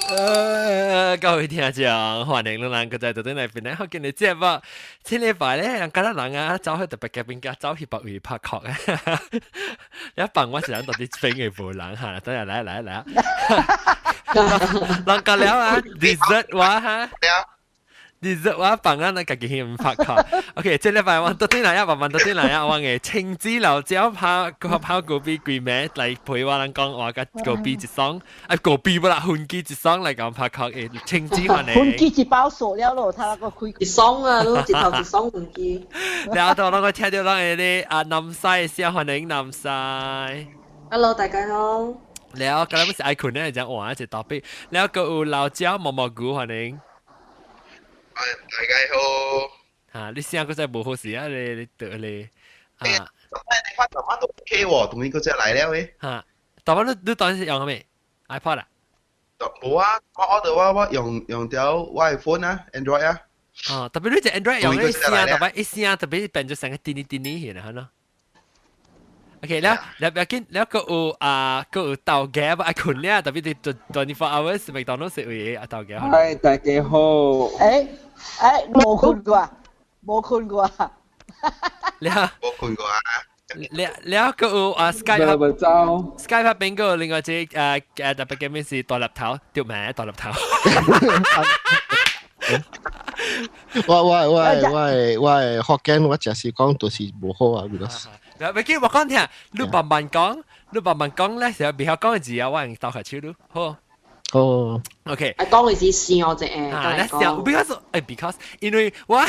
各位聽眾，歡迎你人閣再倒轉來邊咧，好今日節目，這禮拜咧，人敢若人啊，走去特別嘉賓家，走去別位拍殼啊！你一放我是人到底邊個無人哈？等下來來來，人講了啊，dessert 話哈。dessert 我放啊，咱家己去拍殼。OK，這禮拜我倒轉來啊，慢慢倒轉來啊，我嘅青子老椒拍個跑高比規暝來陪我人講話，佮高比一雙，啊高比不啦，分機一雙來講拍殼嘅青子歡迎。分機一包鎖了咯，他那個開一雙啊，攏一頭一雙分機。然後到咱個聽到咱嘅咧啊南西先歡迎南西。 Hello，大家好。然後今日是愛困咧，講換一個 topic。然後閣有老椒毛毛菇歡迎。大家好。嚇！你聲閣再無好勢啊！你你得咧啊！你發頭媽都 OK 喎，同你嗰隻來了誒。嚇！頭媽你你當時用咩？iPod 啊？無啊，我我我我用用條我 iPhone 啊，Android 啊。啊，特別你隻 Android 用一聲，特別一聲特別變咗成個叮哩叮哩去啦，係咯。OK，了了不要緊，了閣有啊，閣有豆芽愛困了，特別啲 24 hours 麥當勞食位啊豆芽。嗨，大家好。誒誒，無困過啊，無困過啊。了。無困過啊。了了閣有啊 Skype Skype 邊個另外一個誒誒特別嘅咩是大粒頭，對名大粒頭。我我我我我福建我就是講就是無好啊，because 別記我講聽，你慢慢講，你慢慢講咧，時候袂曉講嘅字啊，我用鬥下手你，好。好。 OK。啊，講嘅是笑啫，啊，你笑，because 誒，because 因為我，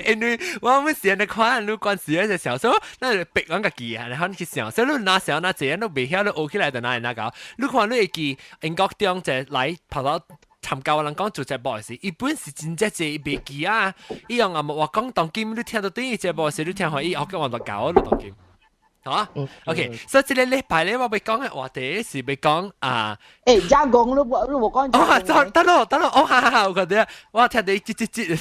因為我們時陣看你關時咧就想說，那逼阮家己啊，然後你去想，所以你若想那這樣，你袂曉你學起來就哪會哪搞？你看你會記英國中就來跑到參加我人講做節目時，伊本是真正濟伊袂記啊！伊用啊話講當今你聽到等於節目時，你聽予伊學叫我就教你當今。嚇，OK，所以這個禮拜咧，我欲講的話題是欲講啊。誒，加工你無你無講。哦，得得咯得咯，哦哈哈哈，我覺得我聽到吱吱吱。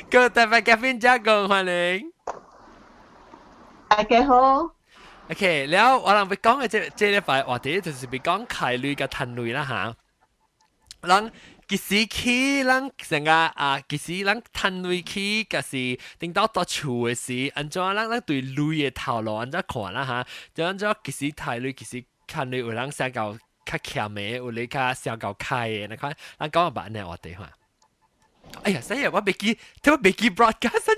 個特別嘉賓加工歡迎。大家好。 OK，了我人欲講的這這禮拜話題就是欲講開鐳佮趁鐳啦嚇。人幾時起，咱成個啊，幾時咱趁鐳起，就是頂到到厝的時，按怎咱咱對鐳的頭路按怎看啦嚇？就按怎幾時趁鐳，幾時趁鐳，有人寫夠較儉的，有咧較寫夠開的，你看，咱講個按呢話題哈。哎呀，死啊！我袂記，我袂記 broadcast。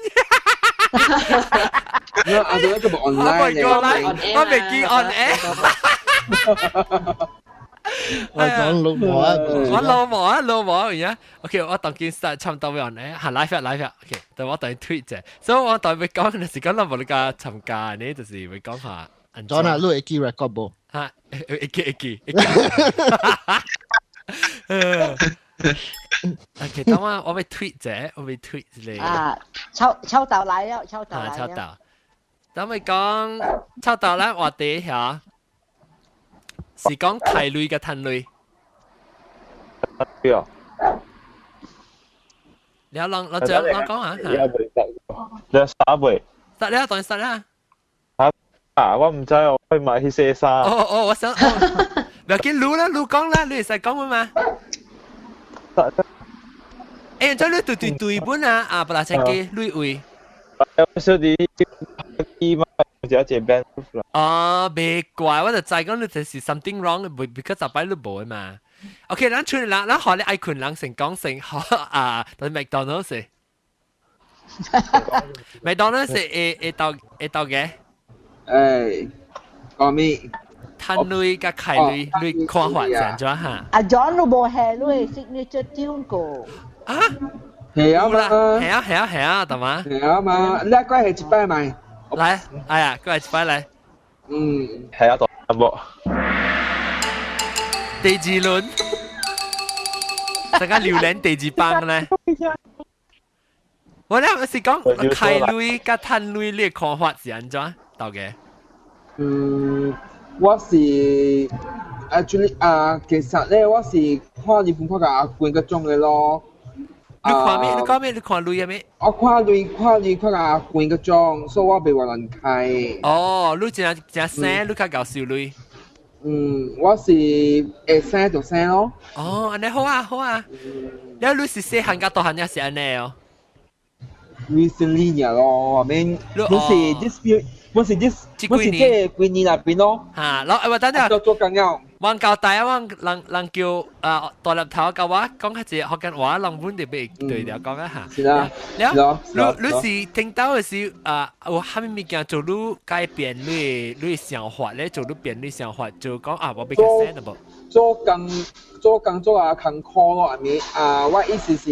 我阿做一個 online 我袂記 on air。我講老母啊，我老母啊，老母而家，OK，我當今實差唔多 on air，係 live 啊 live 啊，OK，但我當 tweet 啫，所以我當欲講嘅時間，我無你甲參加呢，就是欲講下。當然，你會記 record 無？嚇，會記會記會記。OK，等我我欲 tweet 啫，我欲 tweet 咧。啊，臭臭豆來了，臭豆來了。臭豆，等我講臭豆咱話題下。是講開鐳佮趁鐳。對啊。你人人講人講啊。你殺未？殺了，當然殺啦。啊！我毋知我去買去洗衫。哦哦，我想，不要緊，擼啦，擼講啦，你會使講嘛？欸，這你對對對本啊，啊，不啦，請記鐳位。我小弟伊嘛，有一個 band 啦。哦，別怪，我就知講你就是 something wrong，because 十擺你無嘛。OK，咱出來，咱學你愛困人先講先，好啊，到麥當勞是。麥當勞是會會到會到嘅。誒，講咩？趁鐳佮開鐳，你看法是按怎哈？阿 John 都無係你 signature tune 過。啊？係啊嘛。係啊係啊係啊，得嘛？係啊嘛，你過係一擺咪？來，哎呀，過來一擺來。嗯，係啊，大冇。第二輪，大家榴蓮第二棒咧。我咧是講開鐳佮趁鐳，你的看法是按怎？大家？嗯，我是 actually 啊，其實咧，我是看日本看甲阿幾個種的咯。你看咩？你講咩？你看鐳啊咩？我看鐳看鐳看甲幾個種，所以我袂話難開。哦，你真真生，你較𠢕收鐳。嗯，我是會省就省咯。哦，按呢好啊好啊。了你是細漢佮大漢也是按呢哦。 Recently 咯，I mean，我是 this period，我是 this，我是這幾年內邊咯。嚇，攞我等陣。做做緊了。我交代啊，我人人叫啊大粒頭教我講較濟福建話，人本地袂對了講啊嚇。是啦。了，你你是聽到的是啊，有啥物物件做你改變你的想法咧？做你變你想法，就講啊，我欲較省啦無？做工做工做啊艱苦咯，I mean 啊，我意思是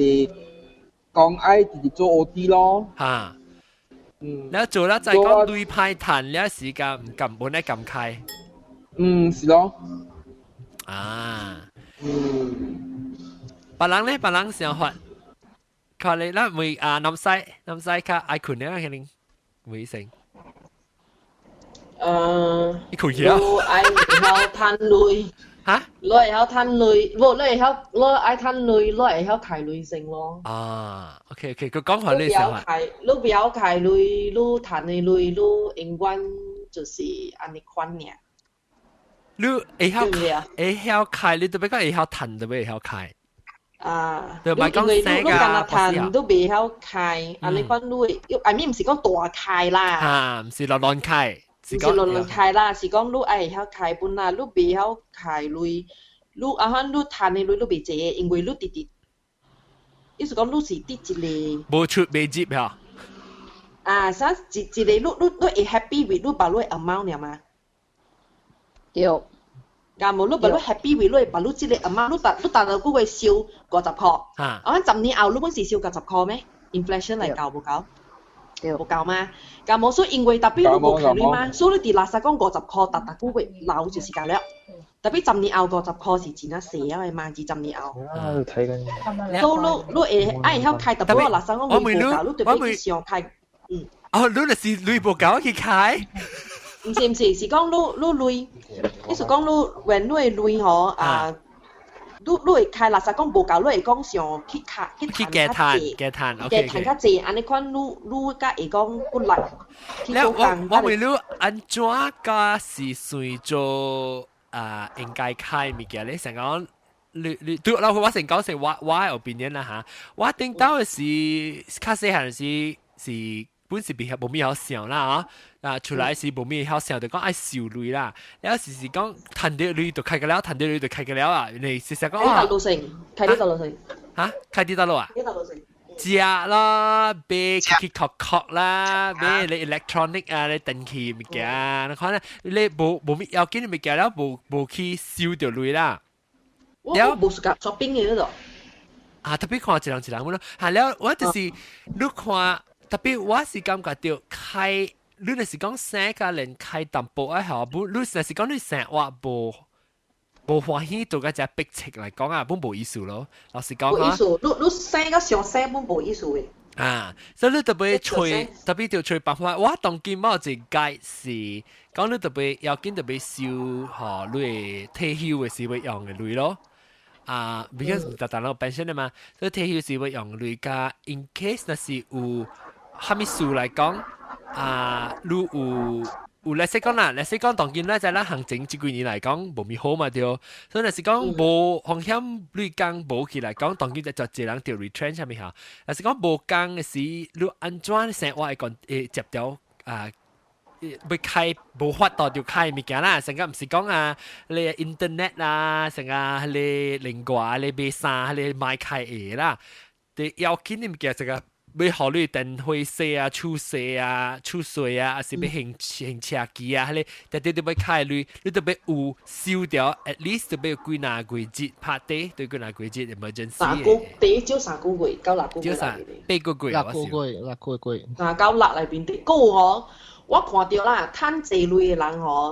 講愛直直做 OT 咯。嚇。嗯。了做了再講鐳歹趁了時間毋甘本來甘開。嗯，是咯。啊。嗯。別人咧，別人想法，看你咱會啊南西南西較愛睏咧，可能會成。你睏去啊？你愛會曉趁鐳。嚇？你會曉趁鐳，無你會曉，你愛趁鐳，你會曉開鐳先咯。啊，OK OK，佢講下你想法。你不曉開鐳，你趁的鐳，你永遠就是按呢款爾。你會曉會曉開，你特別講會曉趁，特別會曉開。啊，對，唔係講生㗎，你干焦趁都袂曉開，按呢款你，I mean 毋是講大開啦。啊，毋是亂亂開。毋是亂亂開啦，是講你愛會曉開本啦，你袂曉開鐳，你啊款你趁的鐳你袂濟，因為你直直，意思講你是佇一個無出袂入嚇。啊，啥一一個你你你會 happy with 你把你 amount 爾嘛？對。敢無你把你 happy with 你把你這個 amount，你逐你逐個個月收50箍，啊，10年後你本是收50箍咩？inflation 來夠無夠？對。無夠嘛？敢無所以因為特別你無開鐳嘛，所以你佇垃圾講50箍，逐逐個月留就是夠了。特別十年後50箍是真啊細啊的嘛，20年後。啊，睇緊。所以你你會愛會曉開，特別我垃圾講鐳無夠，你特別去想開，嗯。哦，你就是鐳無夠去開。毋是毋是，是講你你鐳，意思講你原你的鐳吼啊，你你會開垃圾講無夠，你會講想去開去去加趁加趁，加趁較濟，按呢款你你較會講骨力去了做工。我問你按怎個是算做啊應該開物件咧？成講你你對啦，我先講是我的 opinion 啦嚇。我頂到的是較細漢時是本是比較無咩曉想啦啊，啊出來是無咩曉想，就講愛收鐳啦。了時是講趁著鐳就開個了，趁著鐳就開個了啊。你是實講啊？開啲開啲大路成？嚇，開啲大路啊？啲大路成。食啦，買奇奇殼殼啦，買你 electronic 啊，你電器物件，你看咧，你無無咩要緊的物件了，無無去收著鐳啦。我我無是共 shopping 的嗰度。啊，特別看一人一人咯，嚇了，我就是你看，特別我是感覺到開，你若是講省甲連開淡薄仔吼，不，你若是講你生活無無歡喜做個只逼切來講啊，本無意思咯。老實講無意思，你你省甲上省本無意思的。啊，所以你特別揣，特別就揣辦法。我當今某一個是講你特別要緊特別收吼，你退休的時會用的鐳咯。啊，because 逐逐攏 pension 的嘛，所以退休時會用鐳佮 in case 若是有啥物事來講，啊，你有有來說講啦，來說講當今咧在咱行情這幾年來講無咪好嘛對，所以若是講無風險鐳工無去來講，當今就濟人著 retrench 啥物嚇，若是講無工的時，你按怎生活會講會接著啊？欲開無法度就開物件啦，成個毋是講啊，你 internet 啦，成個你另外你買衫，你買開會啦，對要緊的物件，這個欲予你電費稅啊、厝稅啊、厝稅啊，抑是欲還還車機啊，彼個直直都欲開鐳，你都欲有收著，at least 都欲幾若個月拍底，對幾若個月 emergency。三個第少三個月到六個月。少三八個月，六個月，六個月。啊，到六內邊啲，閣有吼，我看著啦，趁濟鐳的人吼，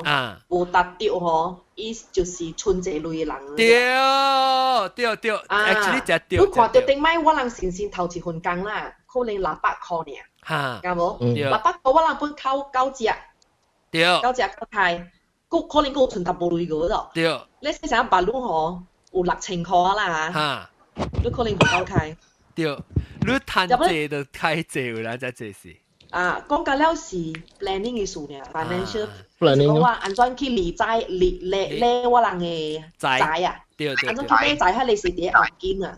無達著吼，伊就是剩濟鐳的人。對對對，actually 就對。你看著頂擺我人先先頭一份工啦，可能600箍爾，敢無？600箍我人本扣九隻，九隻夠開，閣可能閣有存淡薄鐳個咯。你細想別攏吼有6000箍啦嚇，你可能無夠開。對，你趁濟就開濟有啦，才這是。啊，講緊了是 planning 嘅事呢，financial planning 講話按怎去理財理理理我人嘅債啊，對。按怎去買債，彼個是佇後緊啊。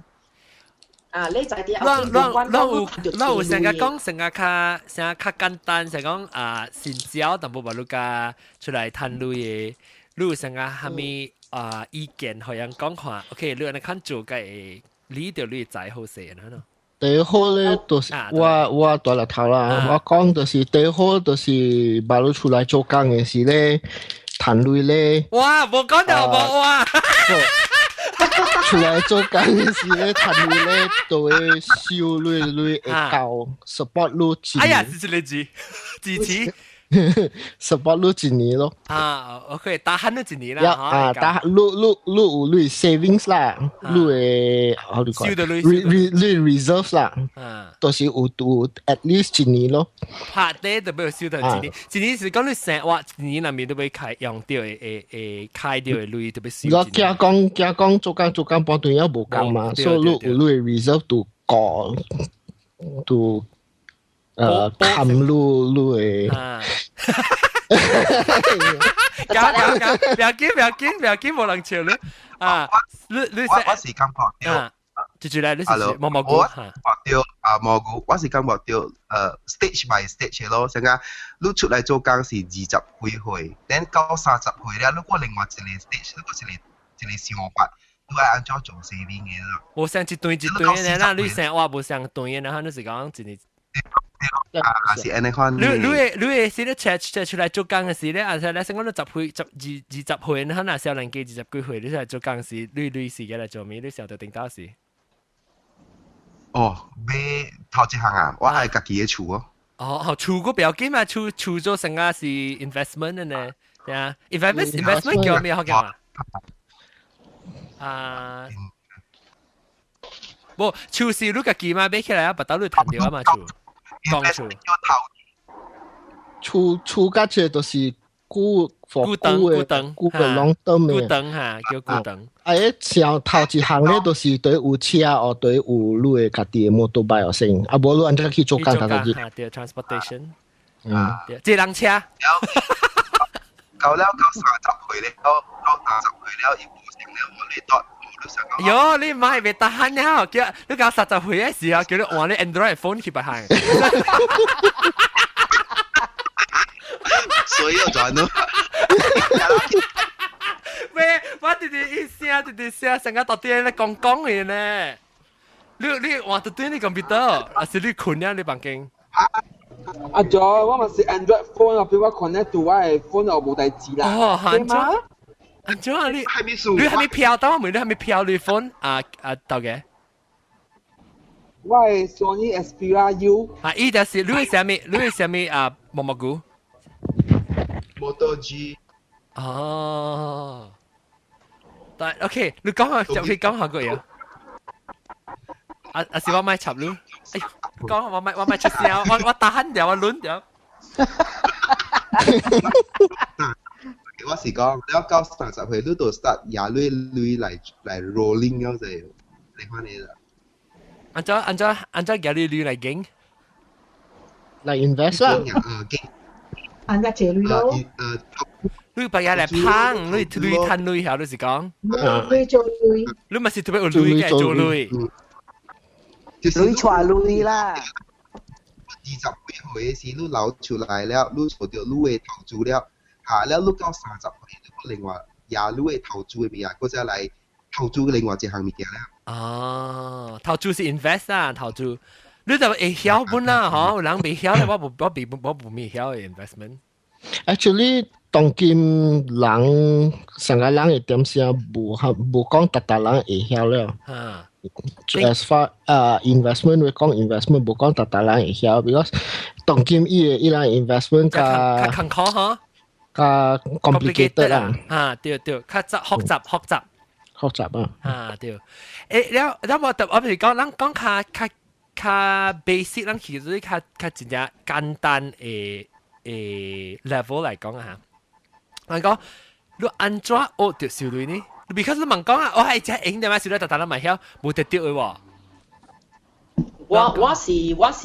啊，你在佇後緊，咱咱有咱有成日講成日較成日較簡單，成講啊，成交淡薄把你較出來趁鐳的，你有成個蝦米啊意見，予人講看，OK，你按呢款做，會理著你財好勢按呢？第好咧，就是我我大日頭啦，我講就是第好就是把你出來做工的時咧，趁鐳咧。哇，無講就無哇！出來做工的時咧，趁鐳咧都會收鐳鐳會夠 support 你。哎呀，是這個字，支持。 support 你一年咯。啊，OK，tahan 你一年啦。啊，tahan 你你你有你 savings 啦，你的 how do you call it？你 reserves 啦，都是有有 at least 一年咯。拍底就欲收到一年，一年是講你生活一年內面都欲開用著的，會會開著的鐳都欲收。我驚講驚講做工做工半段也無工嘛，所以你有你的 reserve 就顧就。冚你你的。搞搞搞，不要緊，不要緊，不要緊，無人笑你啊！你你我我是感覺著，接住來，你是毛毛菇我覺著啊蘑菇，我是感覺著stage by stage 咯，成個你出來做工是20幾歲，等到30歲了，你過另外一個 stage，你過一個一個想法，你愛按怎做 saving 的啦？無相一段一段的啦，你生活無相段的，然後你是講一年。啊，是按呢款。你你會你會時咧出出出來做工的時咧，啊，咧先講你十歲十二20歲，你可能少年家20幾歲，你出來做工時，你你時間來做咩？你想著頂到時？哦，買頭一項啊，我愛家己的厝哦。哦，哦，厝閣不要緊嘛，厝厝做成個是 investment 的呢，對啊，investment investment 叫咩好講啊？啊，無厝是你家己嘛買起來啊，別兜你趁著啊嘛厝。講厝。厝厝價這就是久久長久長久個 long term 的。久長哈，叫久長。啊，彼像頭一項咧，就是對有車哦，對有你的家己的 motorbike 哦先，啊，無你按怎去做工頭一日？對，transportation。對，這人車。到了到30歲咧，到到30歲了，伊無成了，我你到。喲，你唔係袂 tahan 了，叫你到30歲的時候，叫你換你 Android phone 去別行。所以我轉咯。喂，我直直一聲，直直聲，成個到底咧講講嘅呢？你你換到對你 computer，還是你睏了你房間？阿祖，我嘛是 Android phone，後邊我 connect 到我的 phone 就無代誌啦。哦，按怎？按怎啊？你你還沒飄？等我問你還沒飄你 phone 啊啊，到嘅？我係 Sony Xperia U。啊，伊就是你係啥物？你係啥物啊？毛毛菇？Moto G。哦。但 OK，你講下就可以講下個嘢。啊啊！是我莫插你。哎呦，講我莫我莫出聲，我我 tahan 掉，我亂掉。我是講，了到30歲，你就 start 也鐳鐳來來 rolling 了就，你看你啦。按怎按怎按怎舉你鐳來經？來 invest 啦。按怎借鐳咯？你白日來捧，你你趁鐳曉，你是講？你做鐳。你咪是特別有鐳嘅做鐳。鐳帶鐳啦。20幾歲時，你流出來了，你做著你的投資了。下了，你到30歲，你另外也你的投資的物件，閣再來投資另外一項物件了。哦，投資是 invest 啊，投資。你就會曉本啦，嗬？有人袂曉咧，我無我未我無咩曉的 investment。 Actually，當今人成個人會點聲無合無講，逐逐人會曉了。As far 啊 investment 會講 investment 無講逐逐人會曉，because 當今伊的伊人 investment 較較艱苦嗬，較 complicated 啦。啊，對對，較雜複雜複雜。複雜啊。啊對，欸，了了我特我譬如講，咱講較較較 basic，咱其實較較真正簡單的的 level 來講啊。我講你按怎學著收鐳呢？Because 你問講啊，我係只用點解收鐳，逐逐人嘛曉，無得著的喎。我是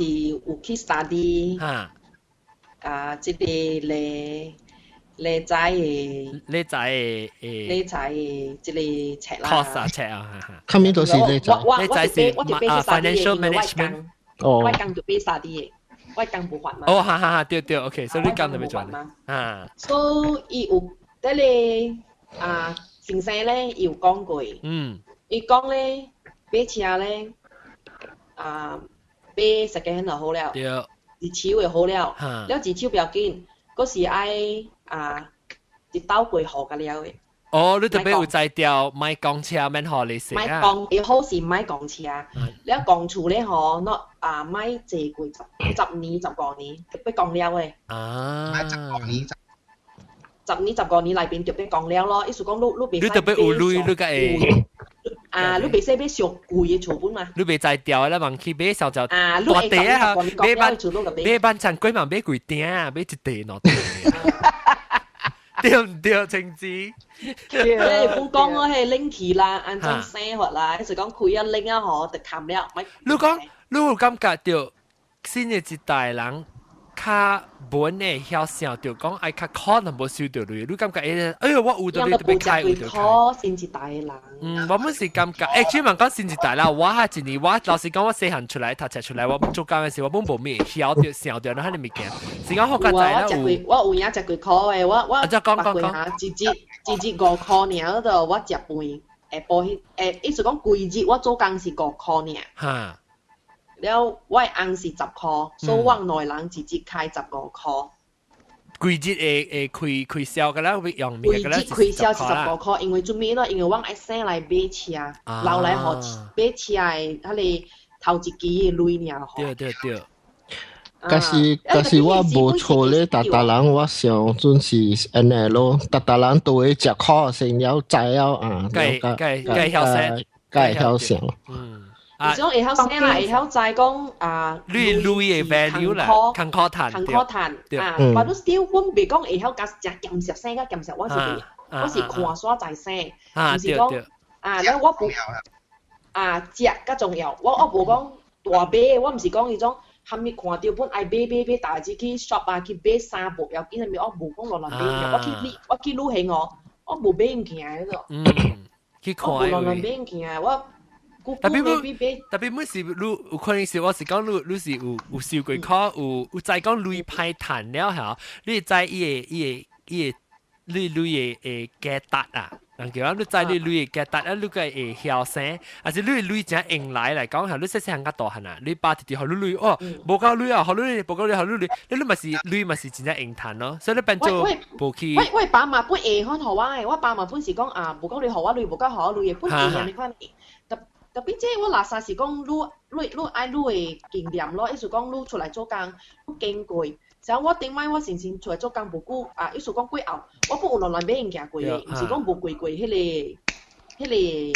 有去 study 啊，這個理財的理財的誒理財的這個冊啦。 course 啊冊啊，哈哈。後面都是理財。理財是啊 financial management。哦。我工就買 study 的，我工無法嘛。哦，哈哈哈，對對，OK，所以你工就欲轉嘛。啊。所以伊有這個啊，先生咧，伊有講過。伊講咧，買車咧，啊，買 second hand 就好了。二手就好了。了二手不要緊，閣是愛啊，一斗過戶個了的。哦，你特別有才調，莫供車免予利息啊。莫供，會好是莫供車，了供厝咧吼，喏啊，莫坐過十年15年，特別供了的。啊。十五年。10年15年內邊特別供了咯，意思講你你你特別有鐳，你才會。啊，你袂使買上貴的厝本嘛？你袂才調啦，問去買小就啊，你會大地啊，買班買班餐貴嘛，買幾鼎啊，買一地兩地。對毋對，晴子？你本講我係冷氣啦，按怎生活啦，意思講開啊冷啊嗬，就冚了。你講你有感覺著新的一代人較本會曉想著講愛較可能無收著鐳，你感覺欸？哎喲，我有著鐳特別開有著開。新一代的人。嗯，我們是感覺，欸，專門講新一代啦。我係一年，我老實講，我細漢出來讀冊出來，我做工的時，我本無咩曉著想著那彼個物件。是講好較在啦，有。我有影食幾箍的，我講講講，一日一日5箍爾，度我食飯下晡彼，意思講規日我做工是5箍爾。了，我的翁是10箍，所以我兩个人一日開15箍。規日會會開開銷個啦，會用規日開銷是15箍，因為做咩咯？因為我愛省來買車，留來予買車的彼個頭一期的鐳爾。對對對。可是我無錯咧，逐逐人我想準是按呢咯，逐逐人都會食苦先了知了啊，該該該曉生，該曉想。啊，想會曉生啦，會曉知講啊，鐳鐳的 value 啦，艱苦趁，艱苦趁啊，but still，阮袂講會曉共誠儉食生甲儉食，我是袂，我是看煞在生，毋是講啊，了我無啊食較重要，我無講大買，我毋是講彼種。蝦米看著本愛買買買，逐日去 shop 啊，去買衫無要緊，啥物我無講亂亂買，我去旅行哦，我無買物件彼個。嗯，去看。我無亂亂買物件，我。特別每特別每時你有可能是我是講你是有受過苦，有知講鐳歹趁了嚇，你知伊個你鐳的價值啊。人叫啊，你知你鐳的價值啊，你個會曉生，還是你鐳真用來來講，嚇你細細漢較大漢啊，你爸直直予你鐳哦，無夠鐳啊，予你無夠鐳，予你鐳，你嘛是鐳嘛是真正用趁咯，所以你變做無去。我爸媽本會款予我的，我爸媽本是講啊，無夠鐳予我鐳，無夠予我鐳的，本會按呢款的。特別這我垃圾是講你愛你的經驗咯，意思講你出來做工，你經過。像我頂擺我先先出來做工無久啊，意思講過後，我本有亂亂買物件過的，毋是講無過過彼個日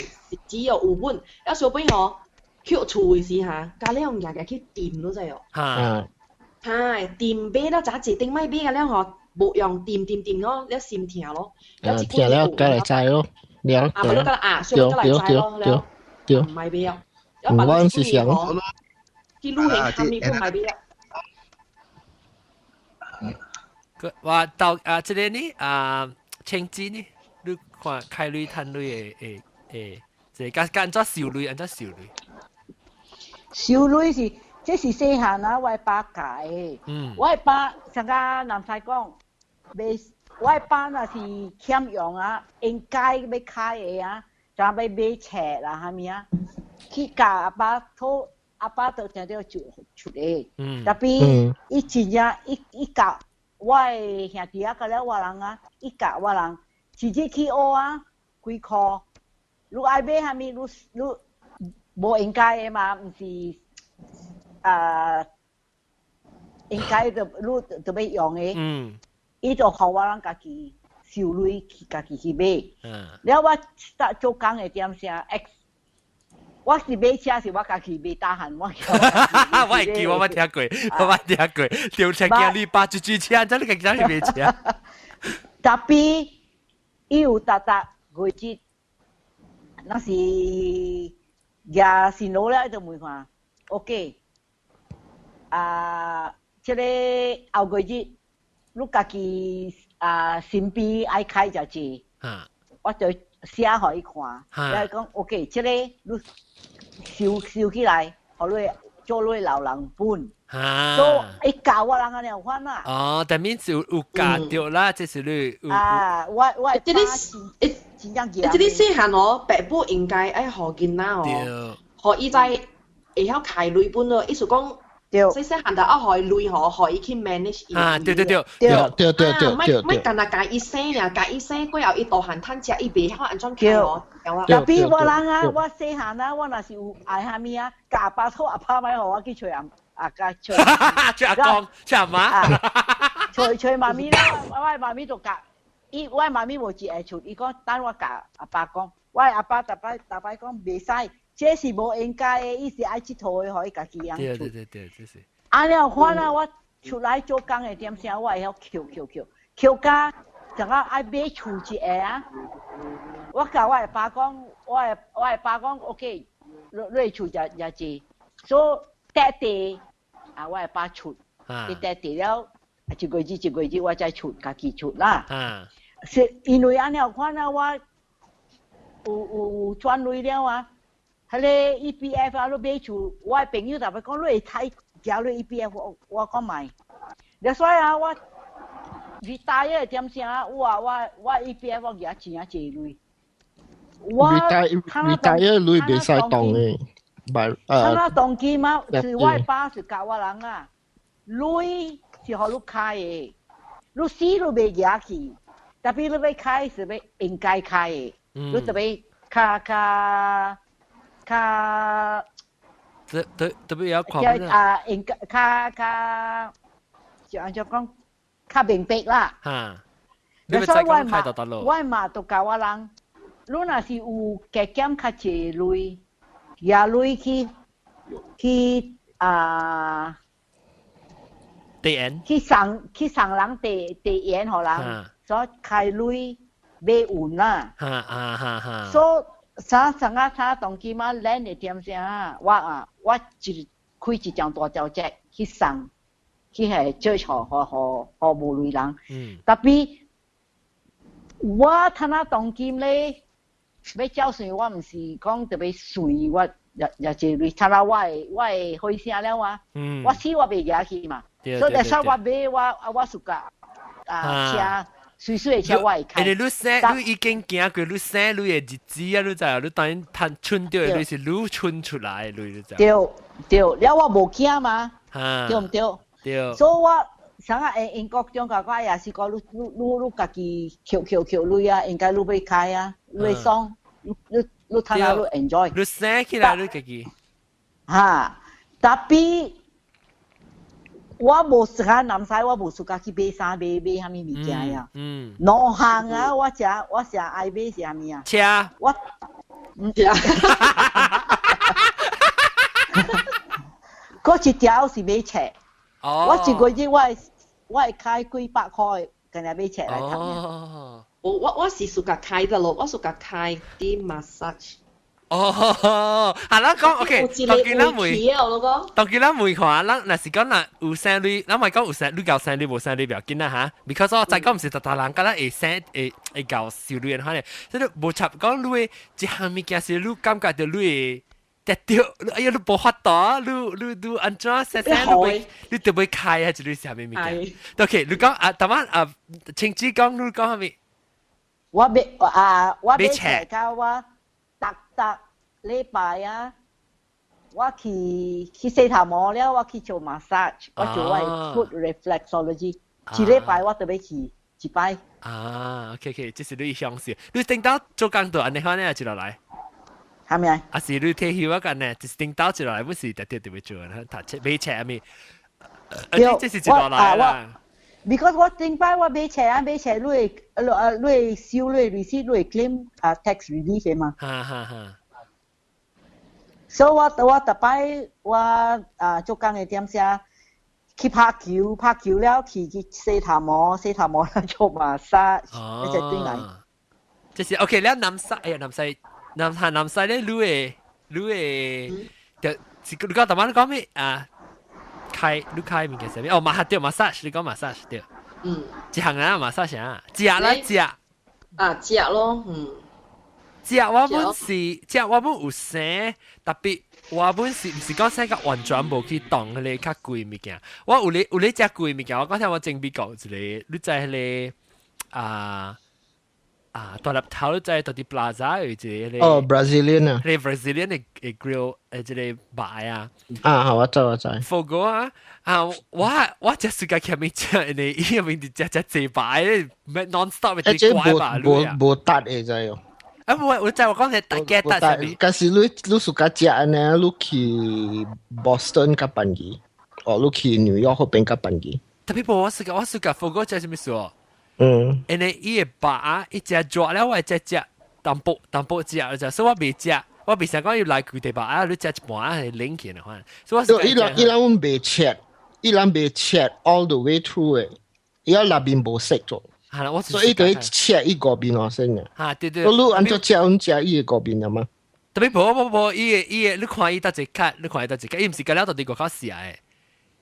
子哦有本，啊小尾吼去厝的時哈，共了物件去掂你知哦。哈，掂買了誠濟，頂擺買了吼，無用掂掂掂咯，了心疼咯。疼了，該來知咯，了。啊，無你啊，小尾來知咯，了。對。毋愛買啊。我是想。去旅行，啥物不買買啊？我到啊，這個呢啊，青子呢，你看開鐳趁鐳的會，這個按怎收鐳，按怎收鐳？收鐳是，這是細漢啊，我爸教的。我爸上個南西講，袂，我爸若是欠用啊，應該欲開的啊，就欲買冊啦，啥物啊，去共阿爸討，阿爸都定著出出的。特別伊真正伊教我的兄弟啊，佮了我人啊，伊教我人，直接去學啊，幾箍。你愛買啥物，你無應該的嘛，毋是啊，應該就你就欲用的。伊就予我人家己收鐳去家己去買。了我做工的點聲 X，我是買車是我家己買大漢，我我會記，我捌聽過，我捌聽過，吊車驚你爸一支車，怎你家己去買車？特別伊有逐逐月節，若是夯新郎了，伊就問看， ，OK，啊，這个後個月你家己啊身邊愛開就濟，我就寫予伊看，伊講 OK，這个你收收起來，予你做你老人本。所以伊教我人按呢款啦。哦，但面是有教著啦，這是你。啊，我這個真正這個細漢哦，爸母應該愛予囡仔哦，予伊知會曉開鐳本咯，意思講。細細漢就愛予伊鐳吼，予伊去 manage 伊。啊，對對對，對對對對對。莫干焦共伊生爾，共伊生過後，伊大漢趁食，伊袂曉按怎開哦。特別我人啊，我細漢啊，我若是有愛啥物啊，共阿爸討阿爸莫予我去揣阿阿家揣。揣阿公，揣阿媽。揣揣媽咪啦，我媽咪就共伊，我媽咪無一會出，伊講等我共阿爸講，我阿爸逐擺逐擺講袂使。這是無應該的，伊是愛這套的，予伊家己養。對對對對，這是。按呢款啊，我出來做工的點聲，我會曉抾抾抾抾甲，像講愛買厝一個啊。我共我的爸講，我的爸講，OK，你你厝也也濟，所以塊地啊，我的爸出，伊塊地了，一個月一個月我再出，家己出啦。是因為按呢款啊，我有有賺鐳了啊。彼個 EPF 啊，你買厝，我的朋友逐擺講你會使交你 EPF，我我講莫。了所以啊，我 retire 點聲啊，我我我 EPF 我舉錢啊濟鐳。我 retire 鐳袂使動的，買啊。啥當今啊，是我的爸是教我人啊，鐳是予你開的，你死你袂舉去，特別你欲開是欲應該開的，你特別較較。較特特特別要看啊，應該較較就按怎講較明白啦。哈，所以我嘛我嘛都教我人，你若是有加減較濟鐳，攑鐳去去啊，地緣去送人地地緣予人，所以開鐳買運啦。哈哈哈哈。所以啥啥啊啥當今仔咱的點聲啊，我啊我一開一張大條債去送去彼借予予予無鐳人。特別我趁啊當今咧，欲繳稅，我毋是講特別稅，我也也一鐳，趁啊我的我的火車了啊，我死我袂舉去嘛，所以說我買我啊我自家啊車。媠媠的車我會開。欸，你生，你已經行過，你生你的日子啊，你知影？你當然趁存著的鐳是你存出來的鐳，你知？對對，了我無驚嘛，對毋對？對。所以我啥啊？英國中國我也是講你你你你家己抾抾抾鐳啊，應該你欲開啊，你欲爽，你你你趁啊，你 enjoy。你生起來你家己。哈，特別。我無時間南西，我無 suka 去買衫買買啥物物件呀。兩項啊，我誠我誠愛買是啥物啊？車。我，毋是。閣一條是買冊。哦。我一個月我會我會開幾百塊，干焦買冊來讀。哦。我我我是 suka 開的咯，我 suka 開啲 massage。哦，啊，咱講 OK，當今咱問，當今咱問看，咱若是講若有生鐳，咱莫講有生，你𠢕生鐳無生鐳不要緊啦哈。because 我知講毋是逐逐人敢若會生會會𠢕收鐳的款咧，所以無插講你的一項物件是你感覺著你會得著，哎呀你無法度，你你你按怎生生你欲你著欲開啊，一類是啥物物件？OK，你講啊，頭仔啊，清子講你講啥物？我買啊，我買冊甲我。逐逐禮拜啊，我去去洗頭毛了，我去做 massage，我做我的 foot reflexology，一禮拜我都欲去一擺。啊，OK OK，這是你享受。你頂到做工就按呢款呢，一落來。係咪啊？啊是你退休啊，干呢？就是頂到一落來，不是特別特別做，讀冊買冊啊咪。對，這是一落來啦。 Because 我頂擺我買冊啊，買冊你會啊你會收你 receipt，你會 claim 啊 tax relief 的嘛。哈哈哈。所以我我逐擺我啊做工的點聲去拍球，拍球了去去洗頭毛，洗頭毛了做 massage，一直轉來。這是 OK 了，南西哎呀南西南下南西咧，你會你會就你講頭晚你講咩啊？開你開物件啥物？哦，馬對 massage，你講 massage 對。一項啊 massage 啊，食啦食。啊，食咯，嗯。食我本是食我本有生，特別我本是毋是講生個完全無去動彼个較貴物件。我有咧有咧食貴物件，我剛才我準備講一個，你知彼个啊大粒頭，你知到佇 Plaza 有一個彼個哦，Brazilian 啊，彼個 Brazilian 的 grill 這個擺啊。啊，好，我知我知。火鍋啊啊！我食世界前面食，你伊面直食食濟擺，咩 non stop 的這無無無達的知哦。啊，我知我講係大家達啥物？但是你暑假食呢，你去 Boston 較便宜，哦，你去 New York 嗰邊較便宜。特別無我是個火鍋食啥物事哦？因為伊會把伊食熱了，我會食食淡薄淡薄食就，所以我未食，我未想講要來規地吧，啊，你食一半啊，係冷起的款。所以我伊人伊人阮袂切，伊人袂切 all the way through 的，伊內面無色咗。係啦，我所以伊得切伊嗰邊哦先嘅。嚇，對對。你按怎食，阮食伊個嗰邊的嗎？特別無無無，伊個伊個，你看伊搭一卡，你看伊搭一卡，伊毋是甲了到佇外口食的。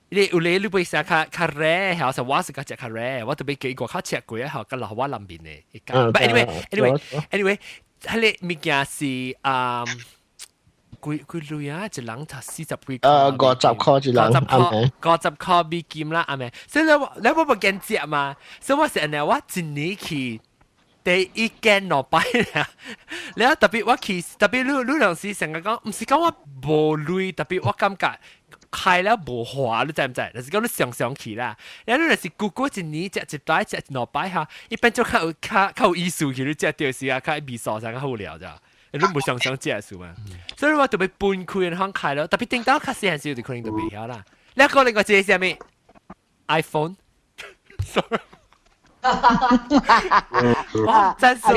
你有咧，你袂食較較熱，還是我是較食較熱，我特別叫伊外口切過啊，吼，甲留我南邊的。But anyway, anyway, anyway，彼个物件是啊，幾幾鐳啊？一人才40幾塊。50塊一人，五十塊，50塊美金啦，阿妹。所以你你我無見食嘛，所以我是按呢，我一年去第一間兩擺啦。你啊特別我去，特別你你兩時成日講，毋是講我無鐳，特別我感覺開了無花，你知毋知？就是講你常常去啦。然後你若是久久一年食一擺，食兩擺哈，一般就較有較較有意思去，你食著時啊，較味素上較好料咋。你無常常食數嘛，所以我特別分開然後開了，特別頂到較細漢時就可能就袂曉啦。你講另外一個啥物？iPhone。Sorry。哇！真是傻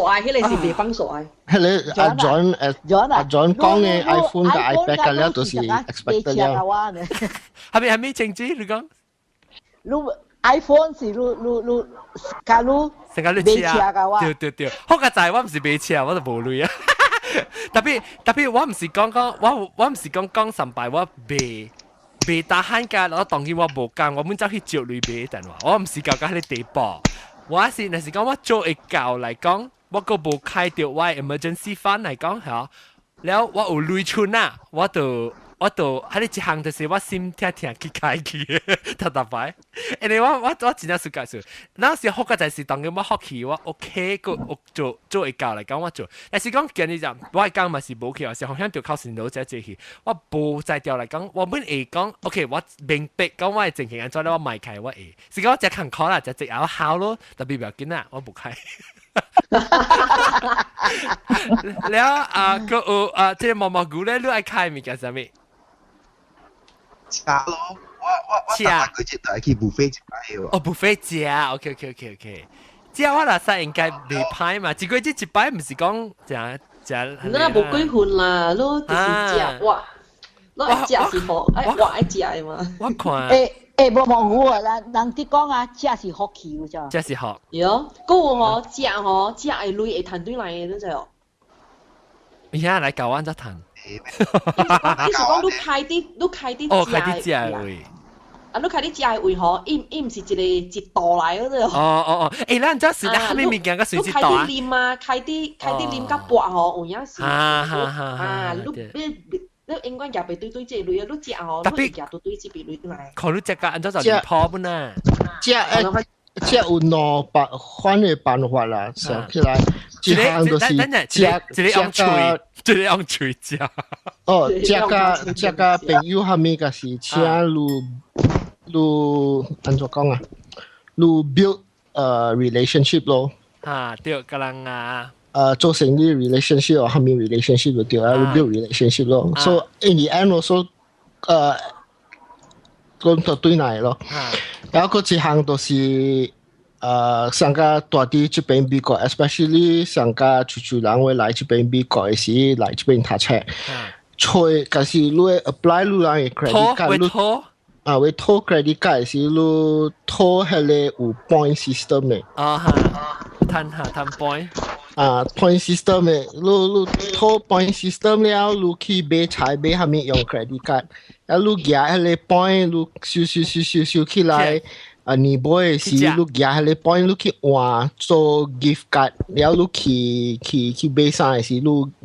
愛，彼個是袂放傻愛。彼个阿 John 誒，阿 John 講的 iPhone 佮 iPad 個了都是 expect 了。係咪係咪晴子？你講？你 iPhone 是你你你，假如成個你車啊？對對對，好佳哉我毋是買車，我就無鐳啊。特別特別，我毋是講講，我毋是講講上擺我賣。袂打罕㗎，我當然我無講，我本走去借鐳買電話，我毋是搞到彼个地步。我是若是講我做會到來講，我閣無開著我 emergency fund 來講嚇，了我有鐳存啊，我就彼个一項就是我心痛痛去開去，逐逐擺。因為我真正是解釋，那時好佳哉是當然我福氣，我 OK 個我做做會到來講我做，但是講今日就我講嘛是無去，是風險著靠線路才做去。我無在調來講，我本會講 OK，我明白講我的情形按怎咧，我賣開我會，是講我真艱苦啦，真濟後好咯，特別不要緊啦，我無開。了啊，閣有啊，這个毛毛菇咧，你愛開物件啥物？食咯，我逐個月都愛去 buffet 一擺喎。哦，buffet 食，OK OK OK OK。食我若使應該袂歹嘛，一個月一擺毋是講食食。那無幾份啦，你就是食哇，你愛食是好，愛我愛食的嘛。我看。無毛菇啊，人人佇講啊，食是福氣有咋？食是福。喲，閣有吼，食吼，食的鐳會趁轉來的，你知無？而家來教我按怎趁？意思講你開佇你開佇哦，開佇食的位。啊，你開佇食的位吼，伊伊毋是一個一道來嗰個。哦哦哦，欸，咱這是咱蝦米物件佮隨一道啊？你開佇啉啊，開佇開佇啉佮跋吼，有影是。啊哈哈！啊，你你你永遠夾袂對對這個鐳啊，你食吼，你會夾對對這筆鐳轉來。看你食甲按怎就離譜本啊？食誒，食有兩百款的辦法啦，想起來，一項就是食一個用喙，一個用喙食。哦，食佮食佮朋友蝦米，就是請你你按怎講啊？你 build relationship 咯。啊，對，佮人啊。做生意 relationship 或蝦米 relationship 就對啊，你 build relationship 咯。So in the end also 講就對來咯。然後閣一項就是上個蹛佇這邊美國，especially 上個出出人會來這邊美國的時，來這邊讀冊，揣，假是你 apply 你人的 credit card，你啊，會討 credit card 時，你討彼个有 point system 的。啊哈，趁下趁 point。啊，point system 嘅，你套 point system 了，你去買菜買啥物用 credit card，啊，你夾彼個 point，你收收收收收起來，啊，年尾時你夾彼個 point，你去換做 gift card，了你去買衫的時，你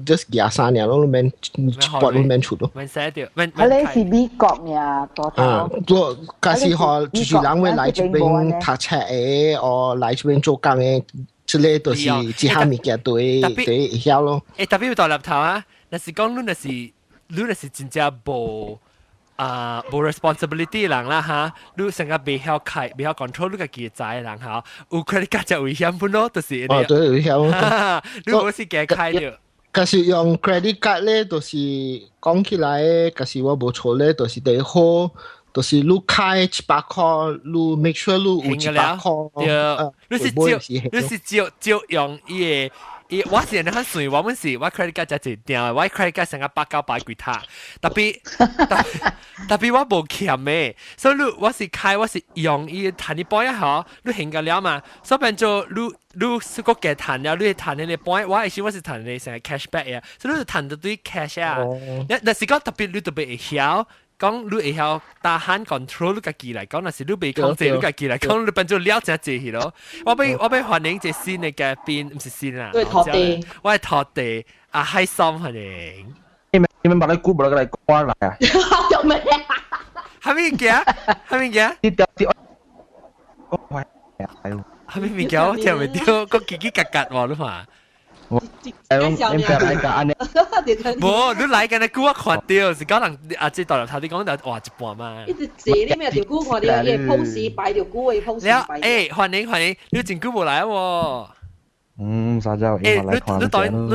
just 夾衫爾，攏免一筆攏免出咯。免使著，免。啊，你是美國爾，大啊，做假使話就是人會來這邊讀冊的，或來這邊做工的。這個就是一項物件對對會曉咯。欸，特別有大粒頭啊！若是講你若是真正無啊無 responsibility 人啦哈，你成個袂曉開，袂曉 control 你家己的財人哈，有 credit card 就危險本咯，就是哦，對，危險。你無是加開著。可是用 credit card 咧，就是講起來，可是我無錯咧，就是第一好。就是你開100塊，你 make sure 你有一百塊。對，你是照用伊個，伊我是按呢算，我們是我 credit card 才一定，我 credit card 成個八九百幾塔，特別我無欠的，所以你我是開我是用伊趁伊 point 啊，你還個了嘛，所以變做你是個加趁了，你趁彼個 point，我是我是趁你成個 cashback 啊，所以你趁著對 cash 啊，若是講特別你特別會曉。講你會曉打喊 control 你家己來講，若是你袂控制你家己來講，你變做了真濟去咯。我欲歡迎一個新的嘉賓，毋是新啦。對，徒弟。我係徒弟啊，海松歡迎。你們把你估無來過來啊？做咩？啥物件？啥物件？你掉掉。啥物物件？我聽袂著，閣嘰嘰嘎嘎喎，你嘛？我你唔來個按呢？無，你來個呢久我看著，是講人啊，這大頭頭講就話一半嘛。一直坐你咩條久看著，伊 pose 擺條久的 pose 擺。欸，歡迎歡迎，你真久無來喎。嗯，啥叫？欸，你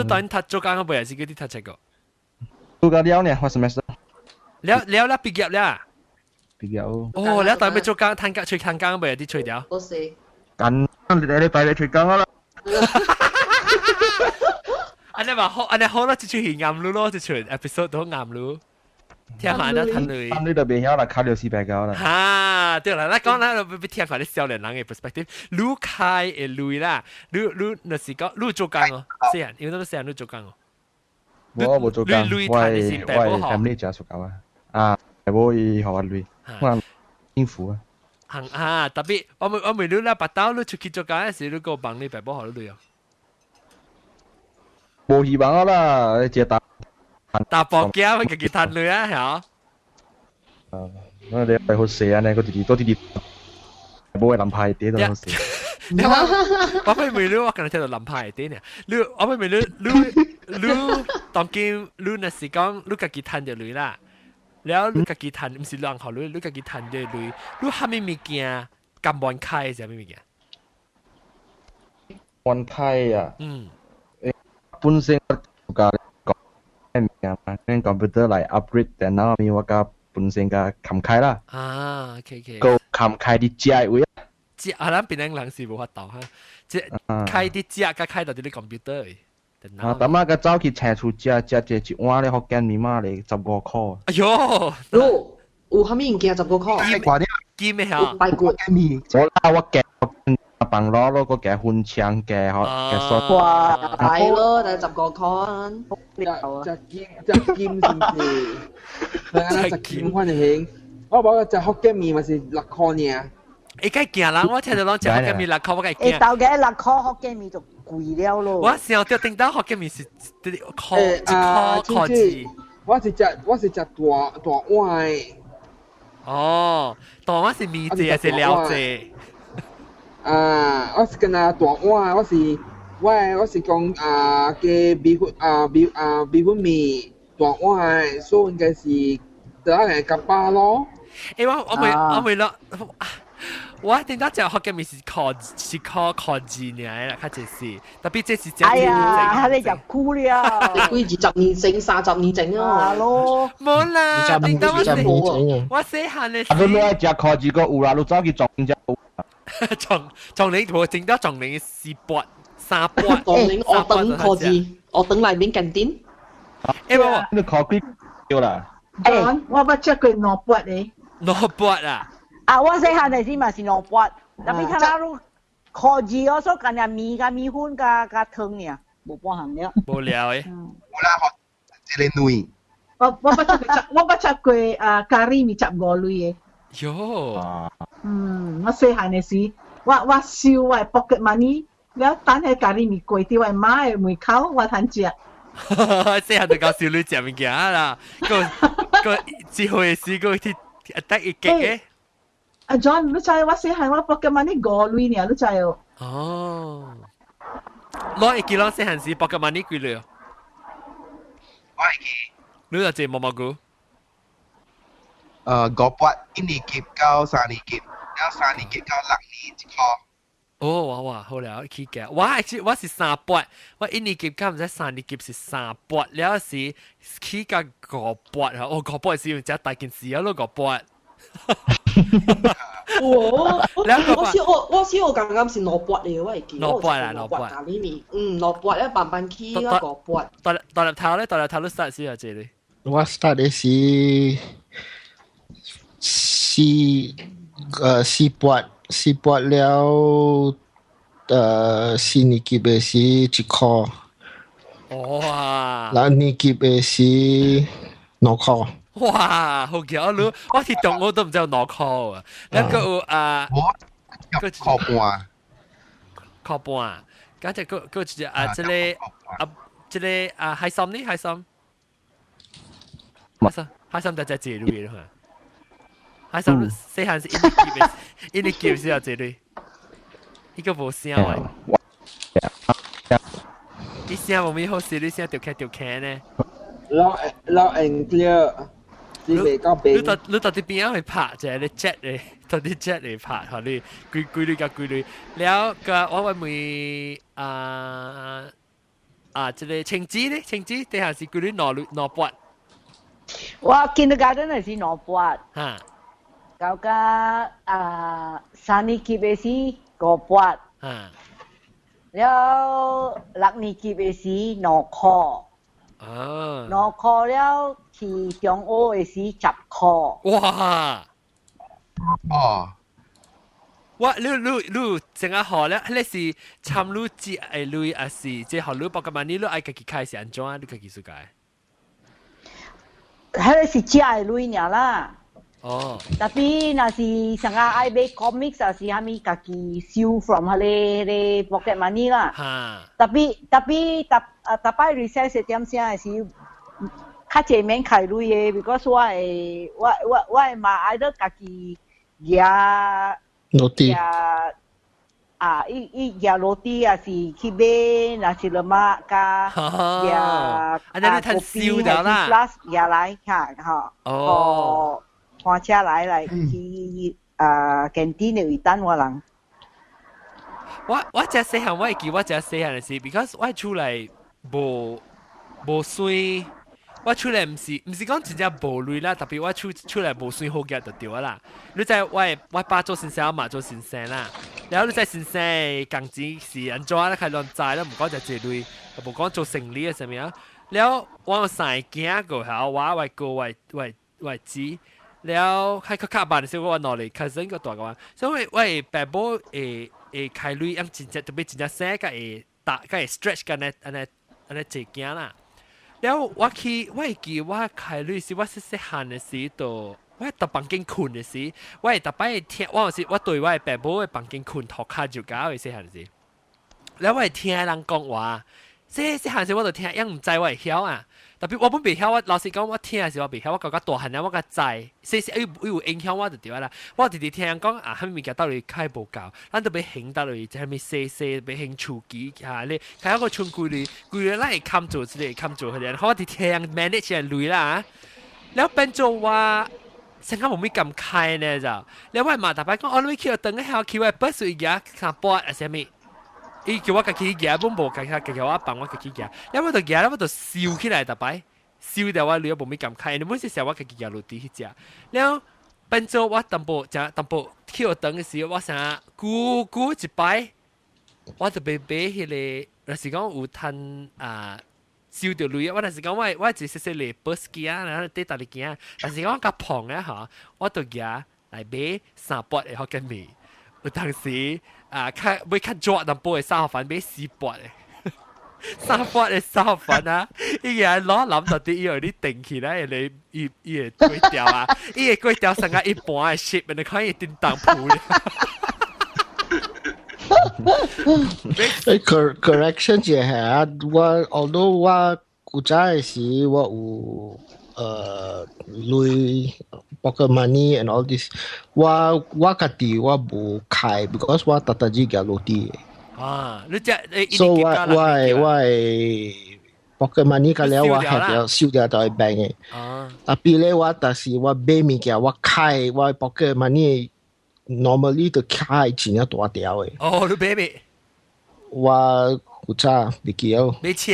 當讀做工個未？還是叫你讀冊個？做個了呢，我 semester。了了了，畢業了。畢業。哦，了當欲做工，趁工吹趁工未？你吹掉？我是。近你禮拜你吹工啦。按呢嘛好，按呢好啦，這出戲暗擼咯，這出 episode 都暗擼。聽下得趁鐳。你就袂曉啦，卡了400九啦。哈，對啦，咱講咱欲聽看你少年人的 perspective，你開的鐳啦，你若是講你做工哦，細漢，因為你細漢你做工哦。我無做工，我我 family 食熟夠啊。啊，無伊予我鐳，我應付啊。行啊，特別我問你啦，白晝你出去做工時，你閣幫你爸母予你鐳哦？無希望啦，一打大波仔，欲家己趁鐳啊，嚇！啊，我哋係好死啊！呢個弟弟多弟弟，冇係林派啲都好死。我欲問你，我剛才聽到林派啲呢。你我欲問你，你當今你若是講你家己趁著鐳啦，了你家己趁，毋是人予你，你家己趁著鐳，你啥物物件甘願開是啥物物件？願開啊！嗯。本身我教講物件嘛，用 computer 來 upgrade 電腦面，我較本身較冚開啦。啊，OK OK。個冚開佇食的位啊。食啊，咱檳城人是無法度哈，這開佇食，佮開到佇咧 computer 的。啊，淡仔佮走去青厝食食這一碗咧福建麵嘛咧15箍。哎喲，有有啥物物件15箍？金的嚇。排骨。麵。我啦，我加飯滷咯，閣加粉腸，加吼加素。哇，係咯，但係15箍。食金食金是毋是？係啊，食金款就行。我無食福建麵嘛是6箍爾。會該驚人，我聽著攏食福建麵6箍，我該驚。欸，頭家6箍福建麵就貴了咯。我想著頂當福建麵是一箍一箍箍字。我是食大大碗的。哦，大碗是麵濟還是料濟？啊，我是敢若大碗，我是講啊，加米粉啊米啊米粉麵大碗，所以應該是得來夾包咯。欸，我未落，我頂當食福建麵是箍是箍箍字爾啦，較濟是，特別這是食。哎呀，你入久了，幾20年前、30年前啊。咯。無啦，頂當我細漢的時。啊，你愛食箍字閣有啦，你走去撞只有。撞撞你，無頂到撞你四八三八。撞你學堂箍字，學堂內面近點。欸，無，你箍幾對啦？欸，我捌食過兩八的。兩八啊！啊，我細漢的時嘛是兩八，特別睇下你箍二哦，所以干焦麵佮麵粉佮佮湯爾，無半項了。無聊的。有啦，一个卵。我捌食過啊咖喱麵15鐳的。喲。嗯，我細漢的時，我收我的 pocket money，了等彼咖喱麵過佇我媽的門口，我通食。細漢就𠢕收鐳食物件啦，閣閣一歲時閣去得一結的。阿 John，你知我細漢我 pocket money 5鐳爾，你知哦？哦。我會記攏細漢時 pocket money 幾鐳？我會記。你就借毛毛菇？5八一年級到三年級，了三年級到六年1箍。哦，哇哇，好了，起價。我是3八，我一年級到毋知三年級是三八，了是起價五八啊！哦，五八是真大件事啊，囉五八。我我小學剛剛是2八嚟，我會記。兩八啦，兩八。咖喱麵，嗯，兩八咧慢慢起啊五八。大大粒頭咧，大粒頭你 start 時啊，這裡。我 start 的是四八四八了，四年級的是1箍。哇！六年級的是2箍。哇，好巧你，我是中學都毋知有2箍啊。那個有啊，我箍半，箍半。剛才閣閣一隻啊，這個啊，這個啊，海參呢？海參，海參，海參就只一鐳咯。海參細漢是一年級的，一年級是有一鐳，伊個無聲的。你聲無咪好勢，你聲著開著開呢？ Loud loud and clear，是袂夠你到你到底邊仔去拍？就係你 jet 的，到底 jet 嚟拍，予你幾幾鐳佮幾鐳。了個我會問啊啊，這個青子咧，青子底下是幾鐳兩鐳兩八。我 kindergarten 的是兩八。哈。到甲啊三年級的是五八。了六年級的是2箍。啊。2箍了去中學的是10箍。哇！哦。我你你你成日學咧，彼個是參你借的鐳，還是這予你 pocket money 你愛家己開是按怎？你家己說解？彼個是借的鐳爾啦。哦。 Tapi 若是啥個愛買 comics 還是啥物，家己收 from 彼個 pocket money 啦。Tapi tapi 逐啊逐擺 recess 的點聲的時，較濟免開鐳的，because 我會我我我的媽愛著家己舉 roti 舉啊，伊伊舉 roti 還是去買 nasi lemak 佮舉啊，你趁燒掉啦。 Plus 舉來嚇吼。哦。駛車來來去啊，canteen 的位等我人。我遮細漢，我會記我遮細漢的時，because 我厝內無無算，我厝內毋是講真正無鐳啦，特別我厝厝內無算好額就對啦。你知我我爸做先生，我媽做先生啦。然後你知先生工錢是按怎咧？較亂知啦，毋講就濟鐳，無講做生理的啥物啊。了我有三个囝個，還有我我哥我我我姊。了較較較慢的時候，我兩个 cousin 閣大過我，所以我的爸母會會開鐳，樣真正特別真正細，佮會打，佮會 stretch 按呢按呢按呢濟囝啦。了我去，我會記我開鐳是我細細漢的時，就我佇房間睏的時，我會逐擺會聽，我有時我對我的爸母的房間睏塗跤就夠的細漢時。了我會聽人講話，細細漢時我就聽，樣毋知我會曉啊。特別我本袂曉，我老實講，我聽的時我袂曉，我到較大漢了，我較知，細細有有影響我就對啦。我直直聽人講啊，啥物物件倒來開無夠，咱著欲還倒來，啥物細細欲還厝機啊，你開個剩幾鐳，幾鐳咱會堪做這個，堪做彼個，我直聽人 manage 的鐳啦。了變做我成個無物敢開呢就，了我媽逐擺講，哦，你去轉去去我 bus 位舉三八啊啥物。伊叫我家己舉，本無家己叫我幫我家己舉，了我就舉，了我就收起來逐擺，收掉我鐳無物敢開，你本是想我家己舉落地彼隻，了變做我淡薄食淡薄去學堂的時候，我啥久久一擺，我就欲買彼個，若是講有趁啊收著鐳，我若是講我我一細細個 bus 機啊，然後綴逐日行，但是我較胖啊吼，我就舉來買三八的福建麵，有當時。啊，較買較熱淡薄的三號飯買四百的。三百的三號飯啊！伊個攞諗到啲，伊會你定起來，你伊伊會粿條啊，伊會粿條成個一般的 shape，你看伊叮當鋪。誒，correction 一下啊，我 although 我古早的時我有鐳 pocket money and all this，我家己我無開，because 我逐逐日舉落地。啊，你只你所以我 pocket money 個了我係要收掉到 bank 嘅。啊，啊，比咧我但是我買物件我開我 pocket money normally 都開真正大條嘅。哦，你買未？我古早袂記了。買車。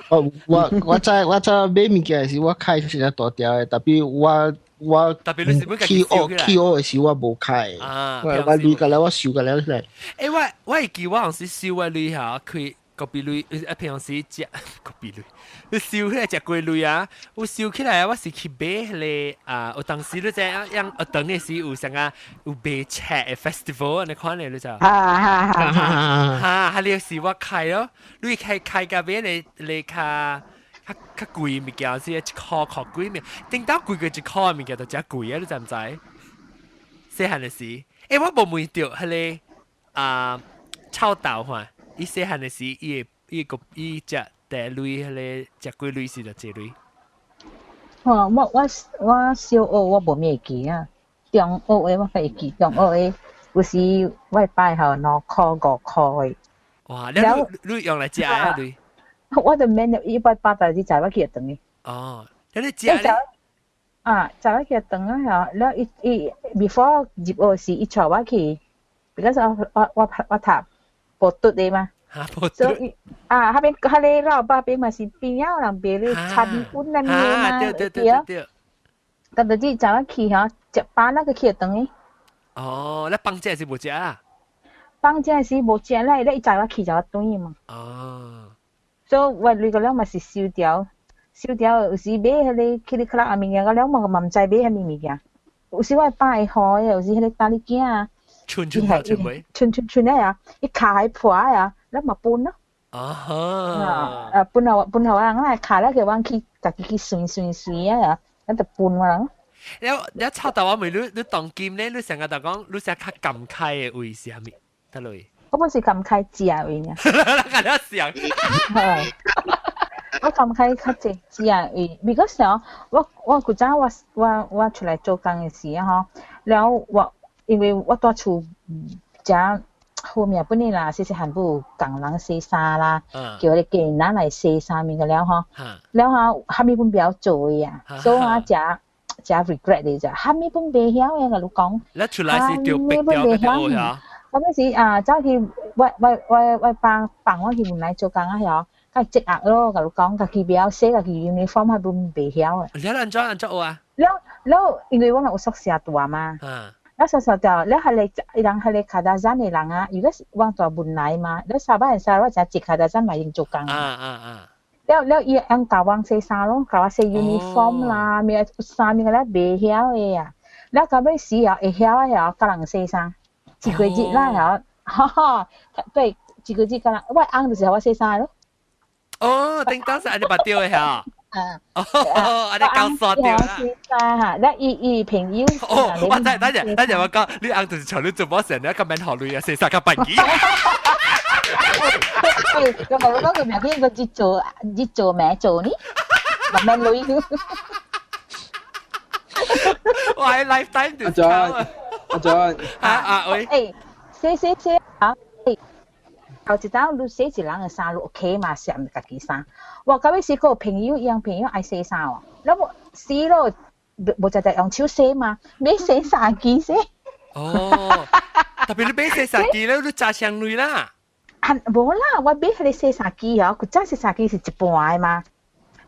哦，我知買物件時我開真正大條嘅，特別我特別你是本去學去學嘅時我無開，我鐳個了我收個了嚟。欸，我會記我有時收我鐳嚇，開個別鐳，啊平常時食個別鐳，你收起來食過鐳啊？我收起來我是去買彼個啊，有當時你知影樣學堂嘅時有啥個有賣冊的 festival，你看咧你知？哈哈哈哈哈！彼個是我開咯，你開開甲買咧咧較。較較貴物件是一箍箍幾物，頂到貴過一箍物件就誠貴啊！你知毋知？細漢的時，欸，我無問著彼個啊臭豆看，伊細漢的時，伊會伊個伊食第鐳彼個食幾鐳是就濟鐳。我我小學我無咩會記啊，中學的我會記，中學的有時我爸予2箍5箍的。哇！你用來食啊鐳？我就免伊擺爸帶你載我去學堂的。哦，你食咧？啊，載我去學堂啊，吼，了伊伊 before 入學時，伊帶我去，because 我讀報讀的嘛。哈，報讀。所以啊，彼邊彼个老爸邊嘛是邊仔人賣咧炒米粉啊咩嘛，對對對對。但是你載我去吼，食飽那個去學堂的。哦，你放假是無食啊？放假時無食咧，伊載我去就我轉去嘛。哦。所以我鐳個了嘛是收掉，收掉有時買彼個去哩克拉物件，個了嘛嘛毋知買啥物物件。有時我爸會好的，有時彼個大力囝啊，春春春袂，春春春啊，伊卡喺破啊，了嘛分咯。啊哈！啊，分予分予我人啦，卡了叫阮去家己去算算算啊，咱就分我人。了了，臭豆我問你，你當今咧，你成日就講，你成日較感慨的位是啥物？得落？我本是感慨食位爾。我咧想。我感慨較濟食位，because 哦，我古早我出來做工的時啊吼，了我因為我蹛厝誠好命本的啦，細細漢有共人洗衫啦，叫彼個家人來洗衫物個了吼，了吼啥物本袂曉做的啊，所以我誠誠 regret 的咋，啥物本袂曉的，共你講。你出來是著逼著去學呀？我嗰時啊，走去我爸放我去文萊做工啊，曉，佮積壓咯，共你講，家己袂曉洗，家己 uniform 還本袂曉的。你按怎按怎學啊？了了，因為我嘛有宿舍住嘛。了宿舍住，了彼个伊人彼个卡達山的人啊，如果是我住文萊嘛，了沙巴人沙我誠一卡達山嘛用做工。了了，伊會教我洗衫咯，教我洗 uniform 啦，咩衫物個了袂曉的啊。了到尾時啊，會曉啊，曉教人洗衫。一個月啦，吼，哈哈，對，一個月教人，我翁就是予我洗衫咯。哦，頂當時按呢捌著的嚇。啊，哦，按呢講煞著啦。洗衫哈，了伊伊朋友。哦，我知，等陣，等陣我講，你翁就是像你做某成，你咁免予鐳啊，洗衫較辦機。欸，我講我講名叫個日做日做咩做呢？嘛免鐳。我係 lifetime 阿阿俊，啊啊喂，欸，洗洗洗啊！頭一當你洗一人的衫，你 OK 嘛？洗毋家己衫。我到尾時閣有朋友，伊人朋友愛洗衫哦，了無洗咯，無直直用手洗嘛，買洗衫機洗。哦，特別你買洗衫機咧，你揸上鐳啦。啊，無啦，我買彼個洗衫機哦，古早洗衫機是一半的嘛。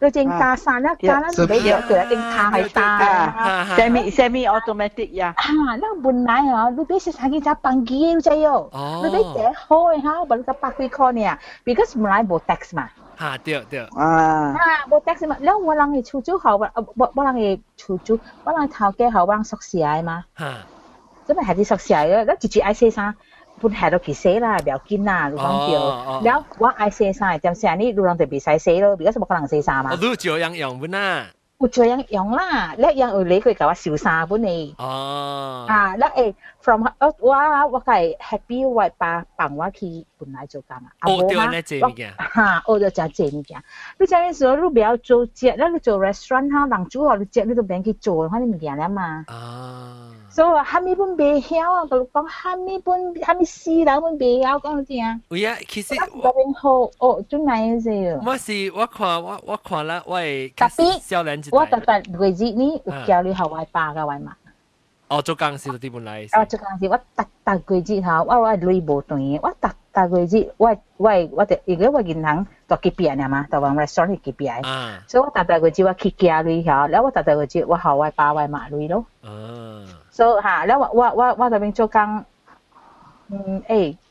你正加衫啦，加啦，買著對啦，正卡係單。 Semi automatic 呀。啊，咱本來哦，你買洗衫機才放機的，你知哦？你買一好的哈，無你才百幾箍爾，because 本來無 tax 嘛。哈，對對。啊。啊，無 tax 嘛，了我人的厝主予我，我人的厝主，我人頭家予我人宿舍的嘛。哈。這擺係佇宿舍的，咱一直愛洗衫，本下落去洗啦，不要緊啦，你講對。了我愛洗衫的點時你路人就袂使洗咯，because 無可能洗衫嘛。哦，你照樣用本啊？有照樣用啦，你樣有你佢共我收衫本呢。哦。啊，你from 我係 happy 我爸放我去本來做工啊。學著呢濟物件。哈，學著誠濟物件。你知影說你不曉做食，你做 restaurant 哈，人煮予你食，你都免去做彼物件了嘛。啊。所以話啥物本袂曉啊，就講啥物本啥物死人本袂曉講正。有啊，其實我邊好哦，真難說。我是我看我我看啦，我會特別少年一我逐逐月日呢有交你予我爸佮我媽。哦，做工時就佇本來。哦，做工時我逐逐月日吼，我鐳無斷的，我逐逐月日我我我就因為我銀行佇隔壁爾嘛，佇往 restaurant 隔壁的，所以我逐逐月日我去寄鐳吼，了我逐逐月日我予我爸我媽鐳咯。所以哈，了我我我我這邊做工，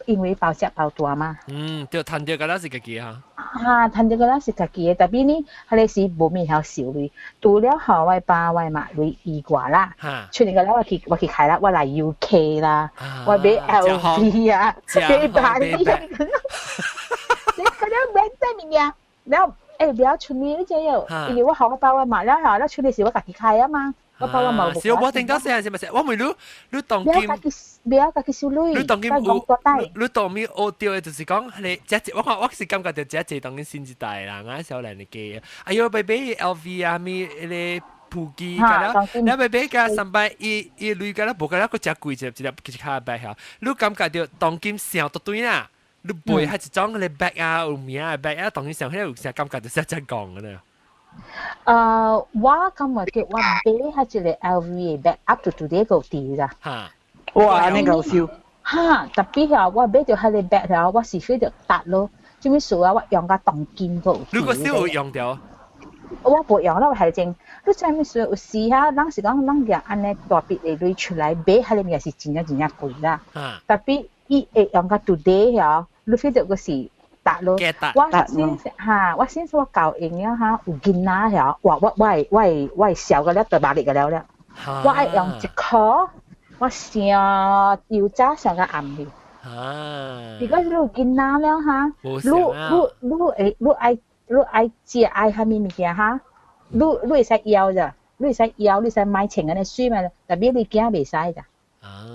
因為包食包大嘛。嗯，對，趁著敢若是家己哈。啊，趁著敢若是家己的，特別呢，彼个時無物曉收鐳，除了予我爸我媽鐳以外啦，出嚟個了我去開啦，我來 UK 啦，我買 LV 啊，買百你，你嗰啲買啥物件？了了出面你知影？因為我予我爸我媽了後，了出嚟是我家己開啊嘛。我爸我媽是我聽到聲是咪是？我問你，你當今，不要家己收鐳，你當今有，你當面學著的就是講，你這我看我是感覺著這濟當今新一代人啊，少年的家，哎喲，買買 LV 啊，咩彼個普及，了，你買買甲三百，伊伊鐳甲了，無甲了，閣誠貴一粒一粒其實較白曉。你感覺著當今上都對啦，你背彼一種彼個 bag 啊，有名的 bag 啊，當今上彼個有啥感覺就是這講的呢？我感覺叫我買彼一個 LV 的 bag up to today 閣佇啦。哈！哇，呢夠燒。哈，特別嚇我買著彼個 bag 了，我是 feel 著值咯。做咩事啊？我用甲當今閣有。你閣燒有用著？我無用啦，我係真。你知影事有時哈，人是講人舉按呢大筆的鐳出來買，彼個物件是真正真正貴啦。特別伊會用甲 today 嚇，你 feel 著閣是。值咯，我先哈，我先說夠用了哈，有囡仔嚇，哇，我我會我會我會笑個了，就麻利個了了。我愛用一箍，我上油炸上個暗去。啊！如果你有囡仔了哈，你你你會你愛你愛食愛啥物物件哈，你你會使枵咋？你會使枵，你會使買穿按呢媠嘛？特別你囝袂使咋？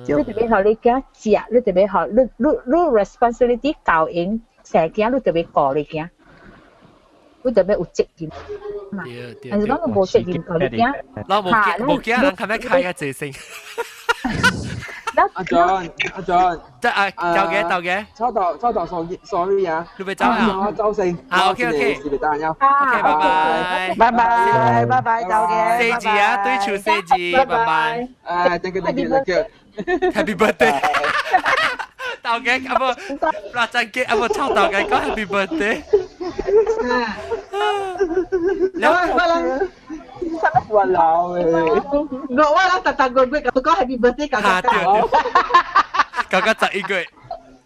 你特別予你囝食，你特別予你你你 responsibility 夠用。生囝你特別顧你囝，你特別有責任嘛。但是講你無責任顧你囝，老無驚無驚人較欲開較濟聲。阿 John，阿 John，即係豆嘅豆嘅，抽頭抽頭 sorry sorry 啊，你咪走啊，我走先，啊 OK OK，是咪得啊？OK，拜拜，拜拜拜拜，豆嘅，四字啊，對住四字，拜拜，誒，thank you thank you thank you，Happy birthday。豆嘅啊無，嗱真嘅啊無臭豆嘅講 Happy birthday。我我我老誒，我我人逐逐個月共講 Happy birthday，共講對，講到11月，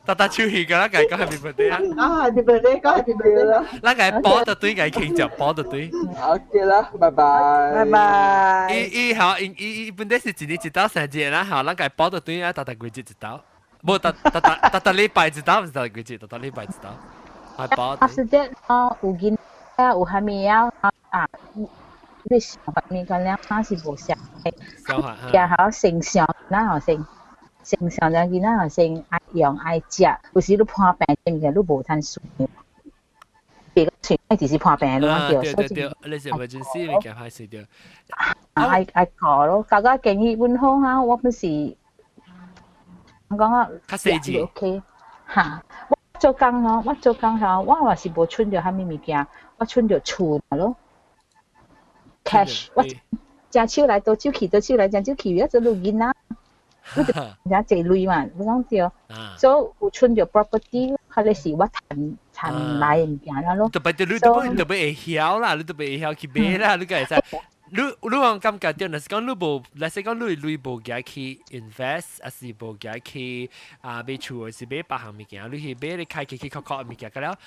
逐逐手戲個，咱共講 Happy birthday 啊！啊，Happy birthday，講 Happy birthday 啦！咱共補就對，共傾就補就對。 OK 啦，拜拜。拜拜。伊伊好，伊伊伊本來是一年一道生日啦，好，咱共補就對啊，逐逐季節一道。無，逐逐逐逐逐禮拜一道，毋是逐逐季節，逐逐禮拜一道。係補。啊，是這哦，有囡仔有啥物啊啊？你想法物個了，那是無相。想法。然後成想，那好成，成想就囡仔好成愛用愛食，有時你破病，物件你無通算。別個算，只是破病，你講對。對對對，你是 emergency 物件歹勢對。愛愛顧咯，感覺建議阮好哈，我本是講啊，較細緻。 OK，哈，我做工吼，我做工吼，我嘛是無存著啥物物件，我存著厝咯。cash，我正手來倒手去，倒手來正手去，啊做你囡仔，你就正濟鐳嘛，你講對。所以有存著 property，彼個是我趁趁來的物件啦咯。特別你特別特別會曉啦，你特別會曉去買啦，你敢會知？你你講感覺著，若是講你無，若是講你鐳無舉去 invest，抑是無舉去啊買厝，抑是買別項物件，你去買你開起起確確的物件，個了，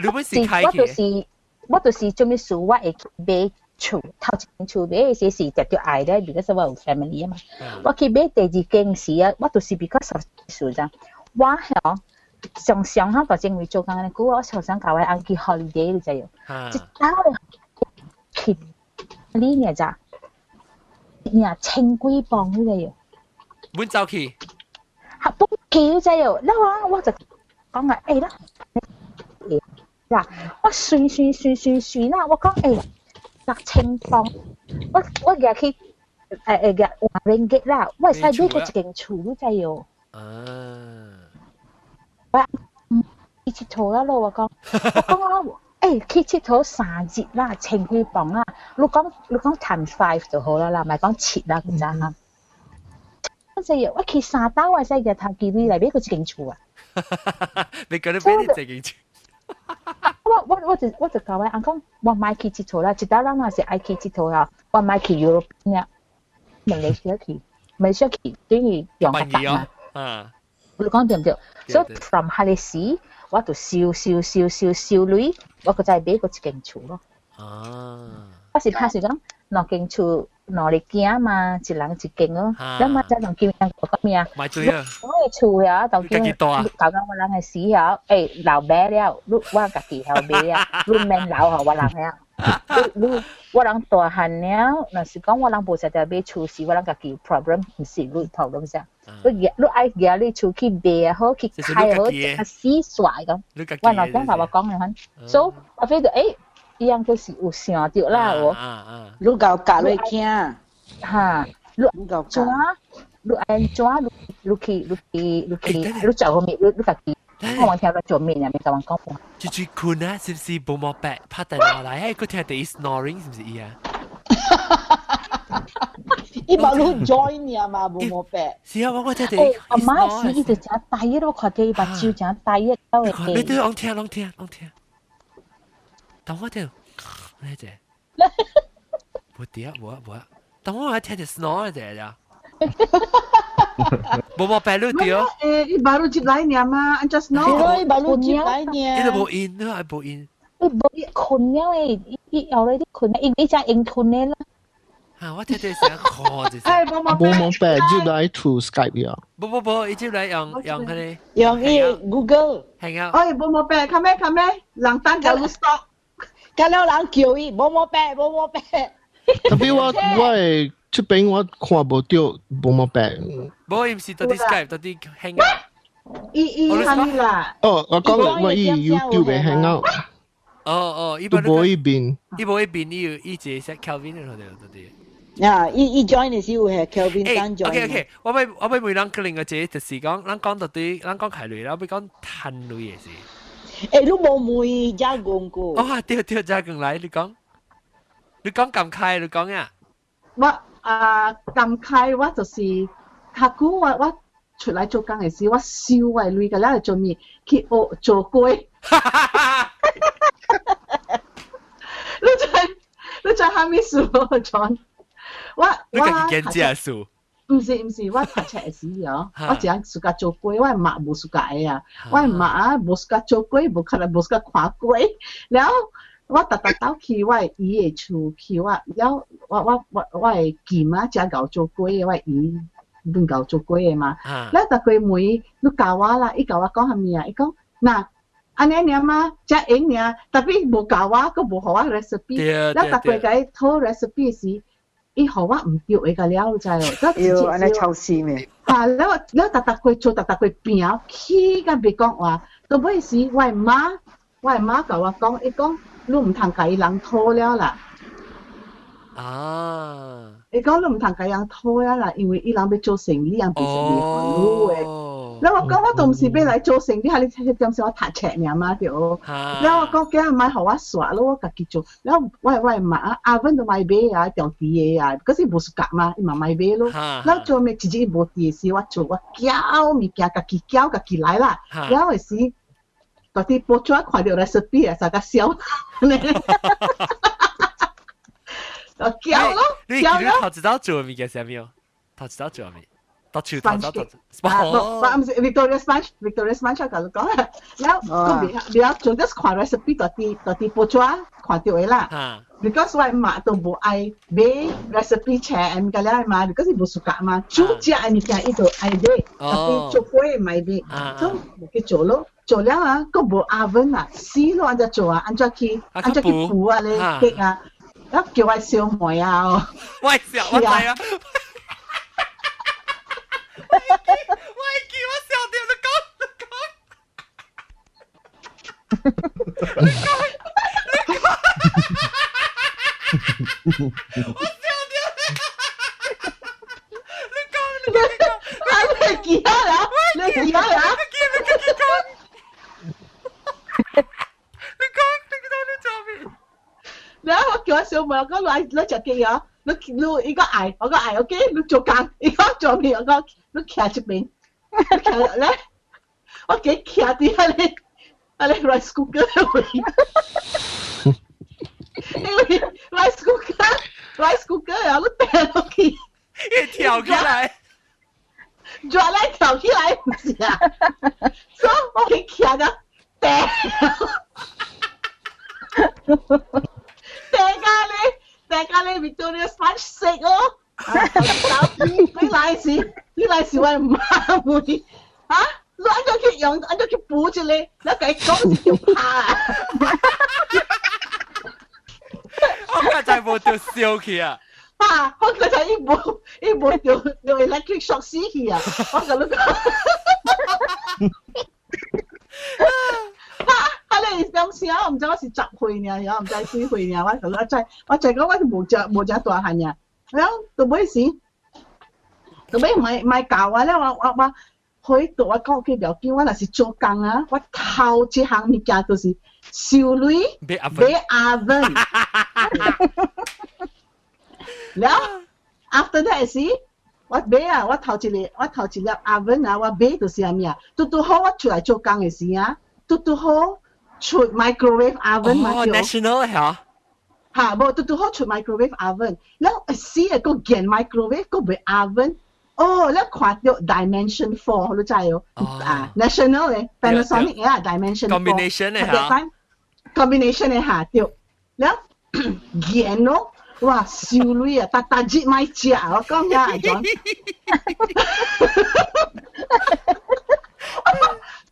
你本是開起。我就是做咩事，我會去買厝，頭一間厝買的時是特著愛咧，because 我有 family 啊嘛。我去買第二間時啊，我就是 because of 事咋。我響上上下個正會做工嘅久，我想想教我翁去 holiday 你知喲，一兜去你呢咋？你啊千幾磅你知喲？滿走去，嚇本去你知喲？แล้ว我就講啊，欸啦，嗱，我算算算算算啦，我講欸6000磅，我夾去夾換 ringgit 啦，我會使買過一間厝你知喲？啊！我去𨑨迌啦咯，我講啊，欸去𨑨迌3日啦，千幾磅啦，你講 times five 就好啦啦，唔係講七啦，咁咋嚇？我就我去三兜，我使日頭機會來買過一間厝啊！你覺得買你這間厝？我就教我翁講，我莫去𨑨迌啦，一搭人若是愛去𨑨迌啊，我莫去 Europe 啊，馬來西亞去，馬來西亞去等於用較大嘛。啊！你講對唔對？所以 from 彼个時，我就收收收收收鐳，我閣再買過一間厝咯。啊！我是拍算講兩間厝兩日行嘛，一人一間咯。你嘛知當今人講咩啊？買水啊！我的厝遐當今搞到我人的時候，欸老買了，你我家己曉買啊，你免留予我人遐。你我人大漢了，若是講我人無實在買厝時，我人家己 problem，毋是你 problem 啥？你愛舉你厝去賣也好，去開也好，一死煞講。我老公甲我講的款，所以我覺得欸，伊樣就是有想著啦，我。你𠢕教你聽。哈，你怎？你按怎？你去，你做啥物？你家己。我往聽你做咩啊？未甲我講過。住住困啊，是唔是無毛白拍電話來？誒，佢聽到伊 snoring 是唔是伊啊？伊無你 join 呀嘛，無毛白。是啊，我聽到。阿媽是伊就誠大個，我看到伊目睭誠大個。你對，攏聽，攏聽，攏聽。等我聽，你這，無對啊，無啊，無啊。當我還聽到 snore 這呀。無無白你對。誒，伊 baru 入來爾嘛，按怎 snore？伊 baru 入來爾。伊都無應，你還無應。伊無困了誒，伊後來你困，伊伊才用困的啦。嚇！我聽到聲哭就是。哎，無無無白入來 through Skype 啊。無無無，伊入來用彼个。用伊 Google。係啊。哎，無無白，較咩較咩，人等就 stop，較了人叫伊無無白，無無白。 Tapi 我會這邊我看無著無毛白。無，伊毋是到底 Skype，到底 Hangout。伊伊啥物啦？哦，我講我伊 YouTube 的 Hangout。哦哦，伊無伊邊。伊無伊邊，伊有伊一個 set Kelvin 的到底。啊，伊伊 join 的時有係 Kelvin 單 join。 OK OK，我欲問咱另外一個就是講，咱講到底，咱講開鐳，咱欲講趁鐳的是。欸，你無問遮戇過？哦，對對，遮講來，你講，你講感慨，你講啊。我啊感慨，我就是較久我出來做工的時，我收我的鐳個了做咩？去學做粿。你知啥物事無，John？我你家己見這事？毋是毋是，我讀冊的時哦，我一人 suka 做粿，我媽無 suka 的啊，我媽啊無 suka 做粿，無可能無 suka 看粿。了後我逐逐兜去我的姨的厝去，我了我的舅媽誠𠢕做粿的，我的姨本𠢕做粿的嘛。了逐過問你教我啦，伊教我講啥物啊？伊講若按呢爾嗎？遮用爾，tapi 無教我，閣無予我 recipe。了逐過共伊討 recipe 時，伊予我毋對的個了，你知無？喲，按呢臭死咩？啊，了了逐逐過做，逐逐過拼，起甲袂講話。到尾時，我的媽共我講，伊講你毋通共伊人討了啦。啊！伊講你毋通共伊人討了啦，因為伊人欲做生意，人袂是袂予你的。了我講我都毋是欲來做生意，係你迄點時我讀冊爾嘛對。了我講囝莫予我煞咯，我家己做。了我的媽 oven 都莫買啊，調甜的啊，可是無 suka 嘛，伊嘛莫買咯。了做尾一日無佇的時，我做我攪物件，家己攪家己來啦。了的時，佇報紙看著 recipe 啊，啥個笑。攪咯，你你頭一道做的物件啥物哦？頭一道做啥物？到手頭頭頭。啊，不，毋是 Victoria Sponge，Victoria Sponge 我共你講，了，閣袂曉袂曉做，就是看 recipe 佇報紙看著的啦。，because 我媽都無愛買 recipe 冊，物件了嘛，because 伊無 suka 嘛，煮食的物件伊就愛買，tapi 做粿毋愛買，所以無去做咯。做了啊，閣無 oven 啊，死咯，按怎做啊？按怎去按怎去孵啊咧 cake 啊？啊叫我小妹啊！喂，小我知啊！我記我笑點你講你講，你講你講，我笑點，你講你講你講，啊你記得啦，你記得啦，你記你記你講，你講你講你做咩？然後我叫我小妹，我講你你食雞啊？你你伊個愛，我講愛 OK，你做工，伊講做咩？我講你徛一邊，徛咧，我給徛佇遐咧，遐咧 rice cooker 位，因為 rice cooker rice cooker 啊，你掟落去，伊跳起來，熱來跳起來，毋是啊？所以我給徛著掟，掟甲咧。大家咧 Victoria Sponge 食哦，你來時，你來時我媽會啊，你按怎去用，按怎去補一個，你共伊講是叫拍啊！我剛才無著燒去啊！啊！我剛才伊無伊無著著 electric shock 死去啊！我共你講。啊！你當時啊，我毋知我是10歲爾，我毋知幾歲爾，我就我知，我知講我是無食無食大漢爾，了到尾時，到尾莫莫教我了，我我我去到我講去了解，我若是做工啊，我頭一項物件就是收鐳買 oven。了，after that 時，我買啊，我頭一個我頭一粒 oven 啊，我買就是啥物啊？拄拄好我出來做工的時啊，拄拄好。出 microwave oven 嘛？哦，national 嚇。嚇，無拄拄好出 microwave oven，了死個閣見 microwave 閣袂 oven，哦，你看著 Dimension 4，你知哦？啊，national 咧，Panasonic 啊，Dimension 4。 combination 的嚇。 combination 的嚇，對。了見咯，哇，收鐳啊，逐逐日莫食，我講呀，阿 John。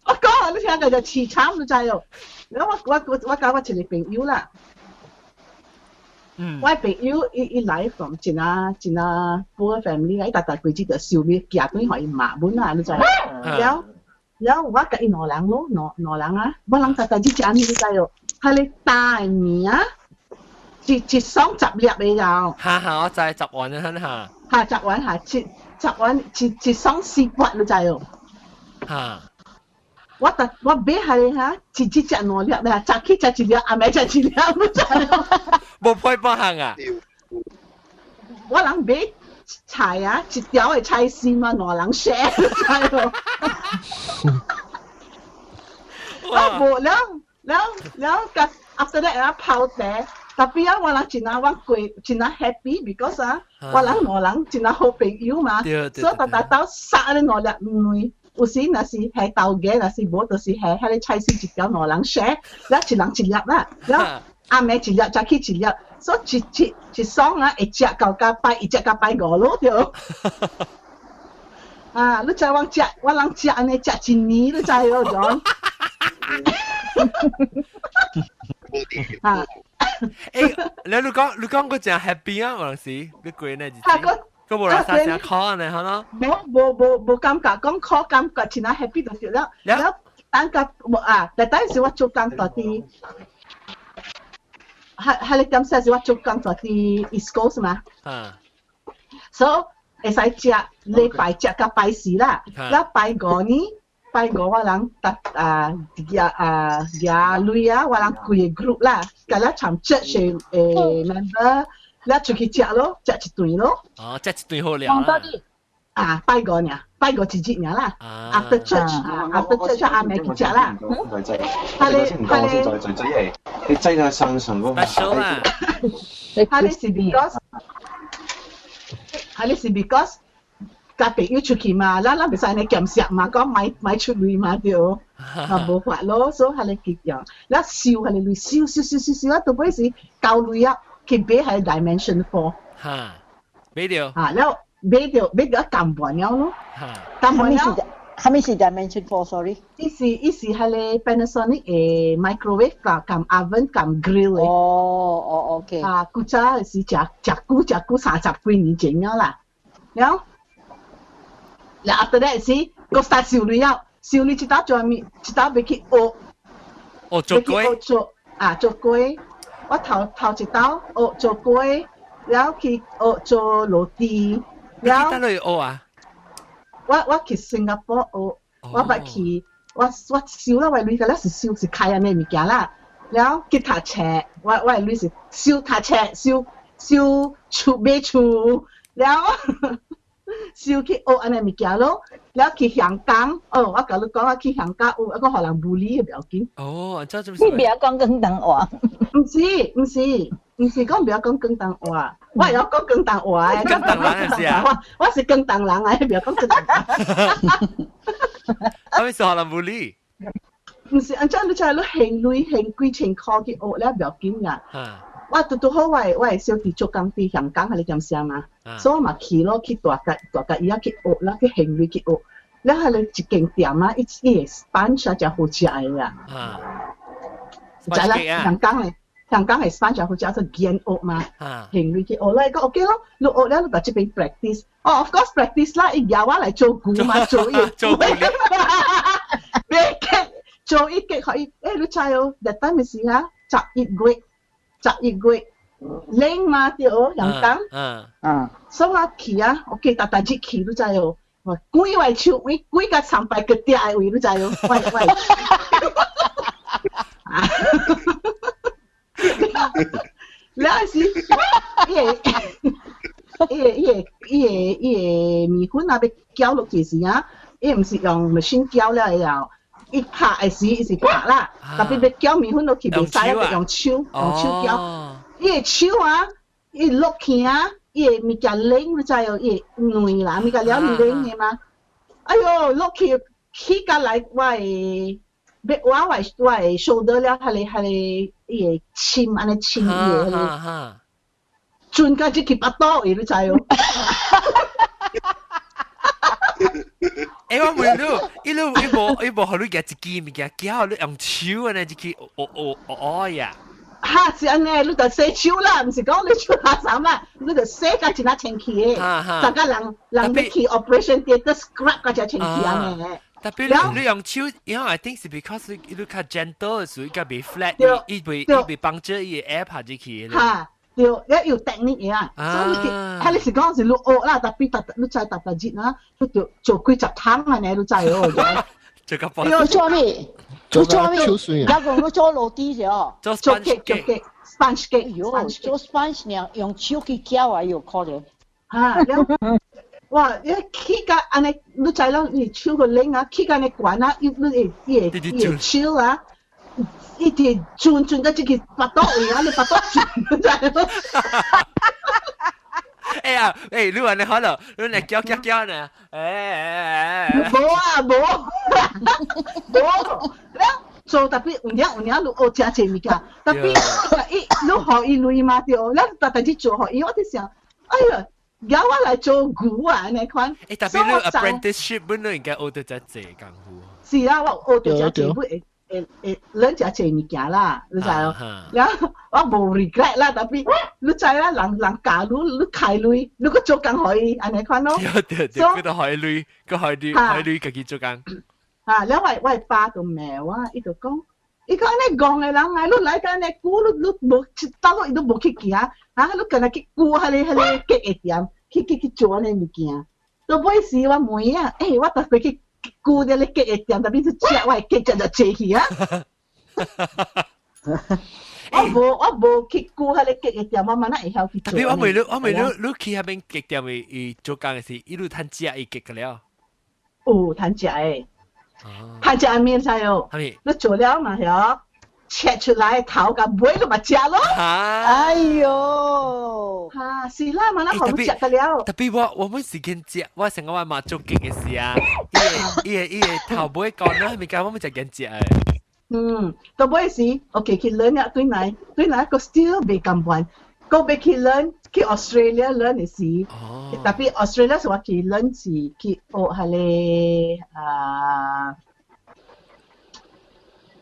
我講啊，你聽個就凄慘，你知哦？然後我我我我佮我一個朋友啦，我朋友伊伊來 from 真啊真啊 poor family 啊，伊逐逐規日就收鐳寄轉予伊媽阮啊，你知？了了我佮伊兩人咯，兩兩人啊，我人逐逐日食按呢，你知哦？彼个大的麵啊，一一雙十粒的有。哈哈，我知十碗啊，哈。哈，十碗哈，一十碗一一雙四骨，你知哦？哈。我逐我買下咧哈，一日食兩粒咧，早起食一粒，暗暝食一粒，你知無？無配半項啊！我人買菜啊，一條的菜絲嘛，兩人 share，你知無？我無了了了，甲 after that 啊泡茶，tapi 啊，我人真啊，我過真啊 happy，because 啊，我人兩人真啊好朋友嘛，所以逐逐鬥殺咧兩粒卵。有時若是下豆芽，若是無就是下彼個菜絲一條兩人 share，了一人一粒啦，了暗暝一粒，早起一粒，所以一一一雙啊會食到甲拜一食到拜五咯對。啊，你知我食，我人食按呢食一年，你知哦，John？啊，欸，你你講你講個真 happy 啊，有陣時你過呢日子。閣無人啥聲苦呢，嚇咯？無無無無感覺，講苦感覺真啊 happy 就對了。了，等甲無啊，但當時我做工蹛佇，彼彼个點說是我做工蹛佇 East Coast 嘛。啊。所以會使食禮拜食甲拜四啦，了拜五呢，拜五我人搭啊啊舉鐳啊，我人規个 group 啦，共咱參 church 的 member。你出去食咯，食一頓咯。哦，食一頓好了啦。啊，拜五爾，拜五一日爾啦。After church，after church 暗暝去食啦。他咧，他咧，你擠喺身上嗰個。他咧是 because，他咧是 because，佮朋友出去嘛，咱咱袂使按呢儉食嘛，講莫莫出鐳嘛對，嘛無法咯，所以彼个結樣，咱收彼个鐳，收收收收收啊，到尾時交鐳啊。去買係 Dimension 4。哈，買著。啊，了買著甘完了咯。哈。甘完了。啥物是 Dimension 4？Sorry。伊是彼个 Panasonic 的 microwave 佮 oven 佮 grill 的。哦，OK。啊，古早是食食久食久30幾年前了啦。了，了 after that 是，閣 start 收鐳了，收鐳一搭做物，一搭欲去學。哦，做粿。做啊，做粿。我頭頭一道學做粿，了去學做羅蒂。了。你去佗學啊？我去新加坡學，我捌去，我收了我鐳個了是收是開按呢物件啦，了去讀冊，我的鐳是收讀冊，收收厝買厝，了收去學按呢物件咯，了去香港，哦，我共你講，我去香港有一個予人 bully 的不要緊。哦，這你袂曉講廣東話？毋是，毋是講袂曉講廣東話。我會曉講廣東話的。廣東人是啊。我是廣東人啊，袂曉講廣東話。啥物是予人 bully？毋是，按怎你知你還鐳還幾千箍去學了不要緊啊。我拄拄好，我的小弟做工佇香港，彼个點聲嘛，所以我嘛去咯，去大甲大甲伊仔去學啦，去還鐳去學。了，彼个一間店啊，伊伊的 sponge 啊，誠好食的啦。知啦，香港的。香港的 sponge 好食，做堅學嘛，還鐳去學啦，伊講 OK 咯，你學了你佇這邊 practice，哦，of course practice 啦，伊邀我來做牛嘛，做伊，做牛，別激，做伊激，予伊，欸，你知哦，that time 是啊，11月，11月，冷嘛對哦，香港，所以我去啊，OK，逐逐日去，你知哦，我規位手位，規個參拜腳底的位，你知哦，我，啊。了是，伊個麵粉啊，欲攪落去時啊，伊毋是用 machine 攪了以後，伊拍的時伊是拍啦，特別欲攪麵粉落去袂使，欲用手用手攪。伊個手啊，伊落去啊，伊個物件冷，你知哦，伊會軟啦，物件了冷的嘛。哎喲，落去起甲來我的。欲我的 shoulder 了，彼個伊會深按呢深伊个，轉到這去腹肚位，你知哦？欸，我問你，伊你伊無予你舉一支物件，攪你用手按呢一支，哦哦哦哦呀！哈，是按呢，你就洗手啦，毋是講你手垃圾啦，你就洗甲真啊清氣的，逐個人人欲去 operation theatre scrub 甲真清氣按呢。特別你用手，因為 I think 是 because 你較 gentle，所以較袂 flat，伊袂幫助伊會 air 拍入去。哈，對，你有 technique 的啊，所以你彼個是講是你學啦，特別逐你知逐逐日啊，你就做幾十桶按呢，你知哦。做個你做咩？你做咩？我講你做羅蒂啫。做 cake 做 cake sponge cake，做 sponge 呢，用手去攪啊，有可能。哈，哇！你起甲按呢，你知影你手個冷啊，起甲按呢懸啊，伊你會伊會伊會手啊，一直轉轉到這個腹肚位啊，你腹肚轉，你知無？哎呀，欸，你按呢好了，你來攪攪攪呢？欸欸欸！無啊無，無，了做特別有影有影，你學誠濟物件，特別伊你予伊鐳嘛對，咱逐逐日做予伊，我佇想，哎呀！邀我來做牛啊，按呢款。欸，特別你 apprenticeship 本來應該學得遮濟功夫。是啊，我學著遮濟，會會會learn 遮濟物件啦，你知無？了我無 regret 啦，特別你知啦，人人教你，你開鐳，你閣做工予伊，按呢款咯。對對對，閣都予伊鐳，閣予伊予鐳家己做工。啊，了我爸就罵我，伊就講。伊講按呢戇的人啊，你來到按呢久，你你無一道路伊都無去行，啊，你干焦去顧彼個 cake 的店，去做按呢物件。到尾時我問啊，欸，我逐過去顧這个 cake 的店，特別是食我的 cake 食就濟去啊。我無去顧彼個 cake 的店，我嘛哪會曉去做。特別我問你，我問你，你去彼邊 cake 店的伊做工的時，伊有趁食伊 cake 了？有趁食的。趁食的物知哦，你做了嘛曉，切出來頭佮尾你嘛食咯。哎喲，哈是啦，嘛那好食得了。特別我沒時間食，我成個我媽做 cake 的時啊，伊個頭尾講咧，物件我沒食間食的。嗯，到尾時，OK 去兩日對來對來個 still 袂甘願，閣欲去 learn 去 Australia learn 的時，tapi Australia 是我去 learn 是去學彼个啊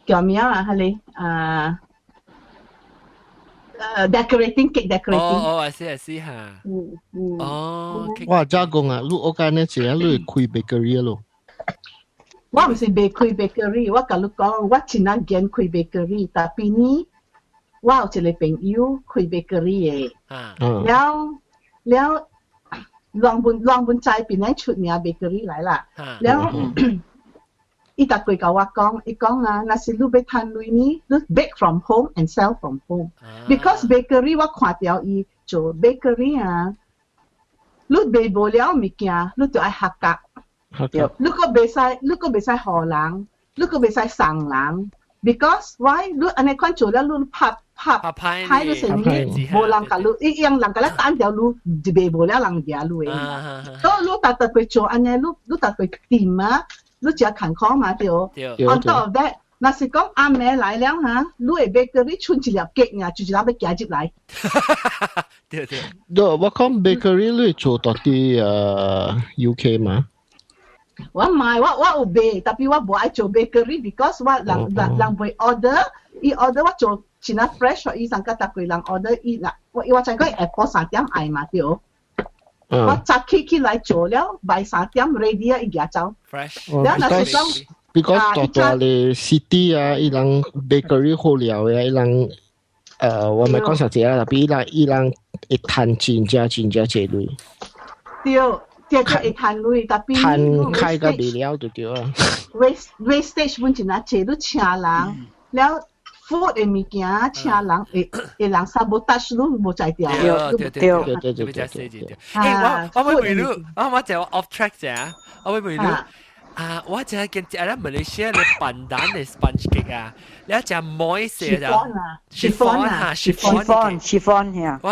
叫咩啊？彼个啊decorating cake decorating。哦哦，I see I see 嚇。哦。哇，加工啊，你我講呢一個你開 bakery 咯。我毋是袂開 bakery，我共你講，我真正驚開 bakery，tapi 呢，我有一個朋友開 bakery 的，了了，攏本在邊咧出名 bakery 來啦，了，伊逐過共我講，伊講啊，若是你欲趁鐳呢，你 bake from home and sell from home，because bakery 我看著伊做 bakery 啊，你賣無了物件，你就愛學甲。你閣袂使，你閣袂使予人，你閣袂使送人，because why？你按呢款做了，你拍拍拍你生意，無人共你，伊樣人共你單掉，你就賣無了人掠你的。所以你逐逐過做按呢，你逐過掂啊，你誠艱苦嘛對。On top of that，若是講暗暝來了哈，你會 bakery 賰一粒 cake 爾，就一粒欲行入來。對對。我講 bakery 你做到佇UK 嘛？我唔係，我有賣，tapi 我無愛做 bakery，because 我人會 order，伊 order 我做真正 fresh，伊上個逐個人 order 伊啦，我知講下晡3點愛嘛對。我早起起來做了，by 3點 ready 啊，伊舉走。 fresh。了若是講，because 大大的 city 啊，伊人 bakery 好料嘅，伊人我唔係講實際啦，tapi 伊人會趁真正真正濟鐳。對。即係會趁鐳，tapi 趁開個未了就對啊。 wastage 本真係濟，你請人，了 food 的物件請人會人 sabotage 你無才調。對對對對對對對。欸，我我問你，我就 off track 啫，我問你啊，我就係見只咧馬來西亞的 pandan 的 sponge cake 啊，你一隻 moist 嘅，chiffon 啊，chiffon chiffon 呀。我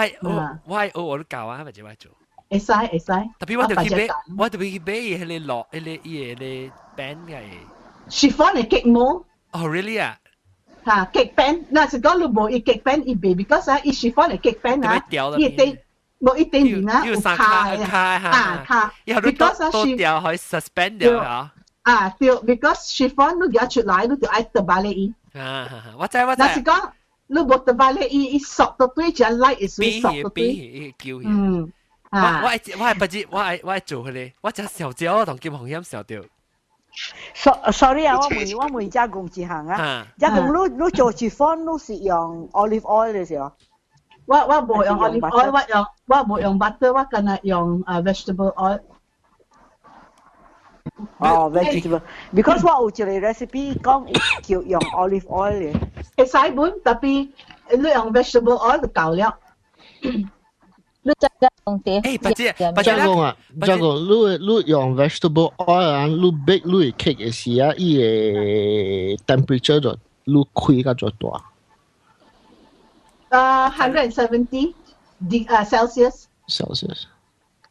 我我都教啊，咪就我做。會使會使。 tapi 我就去買，我就去買伊彼個落，彼個伊個 pan 嘅。 chiffon 的 cake 模。哦，really 啊？嚇，cake pan，若是講你無伊 cake pan 伊袂，because 啊，伊 chiffon 的 cake pan 啊，伊頂無伊頂面啊有卡嘅，啊卡。because 啊，是掉可以 suspend 掉嚇。啊對，because chiffon 你舉出來，你就愛倒擺咧伊。啊，我知我知。若是講你無倒擺咧伊，伊索到對，只 light 會水索到對。嗯。我我愛我愛不知我愛我愛做彼个，我真小蕉同金紅險小掉。 Sorry 啊，我問加工一項啊，加工你做 chiffon 你是用 olive oil 的是哦？我無用 olive oil，我無用 butter，我干焦用啊 vegetable oil。哦，vegetable，because 我有一個 recipe 講叫用 olive oil 嘅。會使本，tapi 你用 vegetable oil 就夠了。你真係用啲？誒，不知不知講啊，這個你用 vegetable oil 啊，你 bake 你 cake 的時啊，伊個 temperature 就你開較做大。 170 Celsius。 Celsius。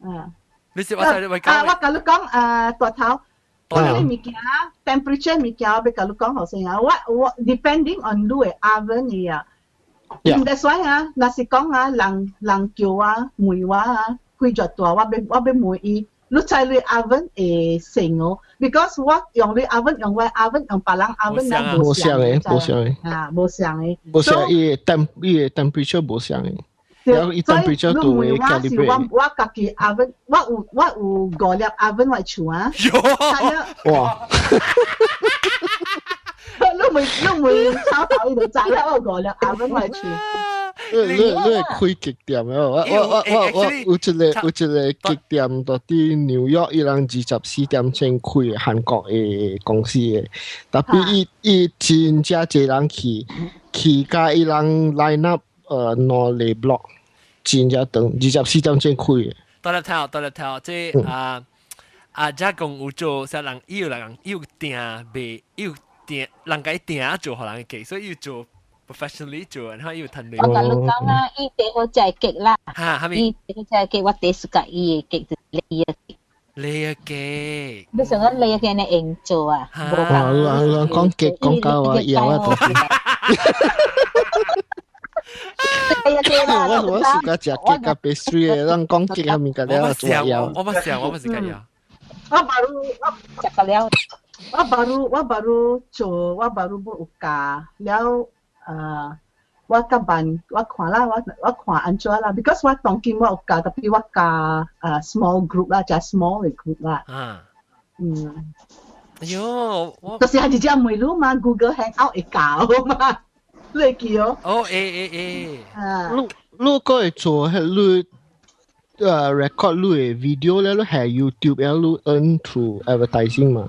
啊。你是我就係啊，我共你講啊，大頭，你物件 temperature 物件，我欲共你講好先啊。我 depending on 你的 oven 的啊。That's why 啊，若是講啊，人叫我問我啊，開著大，我欲問伊，你知你 oven 會成哦？Because 我用你 oven，用我 oven，用別人 oven 啊，無相的，無相的。啊，無相的。無相，伊個 temperature 無相的。然後伊 temperature 都會 calibrate。我家己 oven，我有五粒 oven 我厝啊。哇！你唔抄頭，你就知啦，我五粒 oven 我厝。你係開 cake 店啊？我有一個 cake 店，佇紐約，伊人24點鐘開，韓國的公司的，tapi 伊真正濟人去，去甲伊人 line up 兩個 block，真正長，24點鐘開。多粒頭，多粒頭，這啊啊，遮講有做，啥人伊有人伊有訂賣，伊有訂人家訂做予人嘅，所以伊做。professionally 做，然後又趁鐳。我共你講啊，伊第好食 cake 啦。嚇，係咪？伊第好食 cake，我第 suka 伊的 cake 就 layer cake。 layer cake。你想講 layer cake 你用做啊？哇！你講 cake 講到我枵啊！ layer cake 我 suka 食 cake 佮 pastry 的，咱講 cake 係物件了做枵。我冇食，我冇食個枵。我 baru 我食個了，我 baru 做，我 baru 有教了，我甲辦我看啦，我看按怎啦，because 我當今我有教，tapi 我教small group 啦，就 small 的 group 啦。嗯。哎喲，我就是係直接問你嘛，Google Hangout 會教嘛，你會記哦？哦，會會會。啊。你閣會做彼你record 你的 video 咧，你係 YouTube 咧，你 earn through advertising 嘛？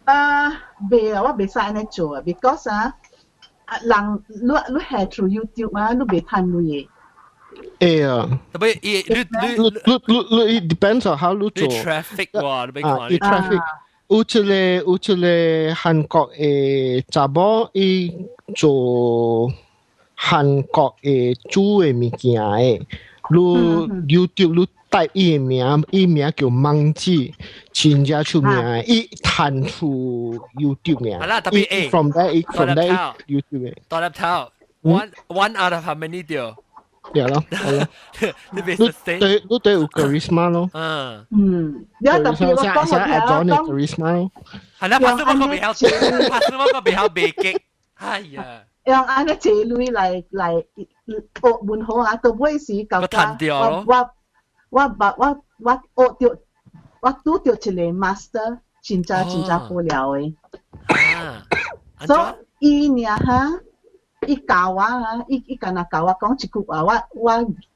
啊，袂啊，我袂使按呢做啊，because 啊，人你係 through YouTube 啊，你袂趁錢的。會啊。 Tapi 伊你你你你你 it depends on how 你做。 traffic 喎，你啊，伊 traffic 有一個韓國的查某，伊做韓國的煮的物件的，你 YouTube 你 type 伊的名，伊名叫孟子，真正出名的，伊趁 through YouTube 名。係啦，tapi 欸 from there from there YouTube 的。大粒頭，one out of how many 掉？對咯，係咯。你別你對你對有 charisma 咯。嗯，有特別我講我聽講 charisma 咯。係啦，拍死我個袂曉，拍死我個袂曉袂激。哎呀！用按呢借鐳來學文好啊，到尾時舊我我我我我學著，我拄著一個 master，真正真正好料的。所以伊爾哈，伊教我啊，伊干焦教我講一句話，我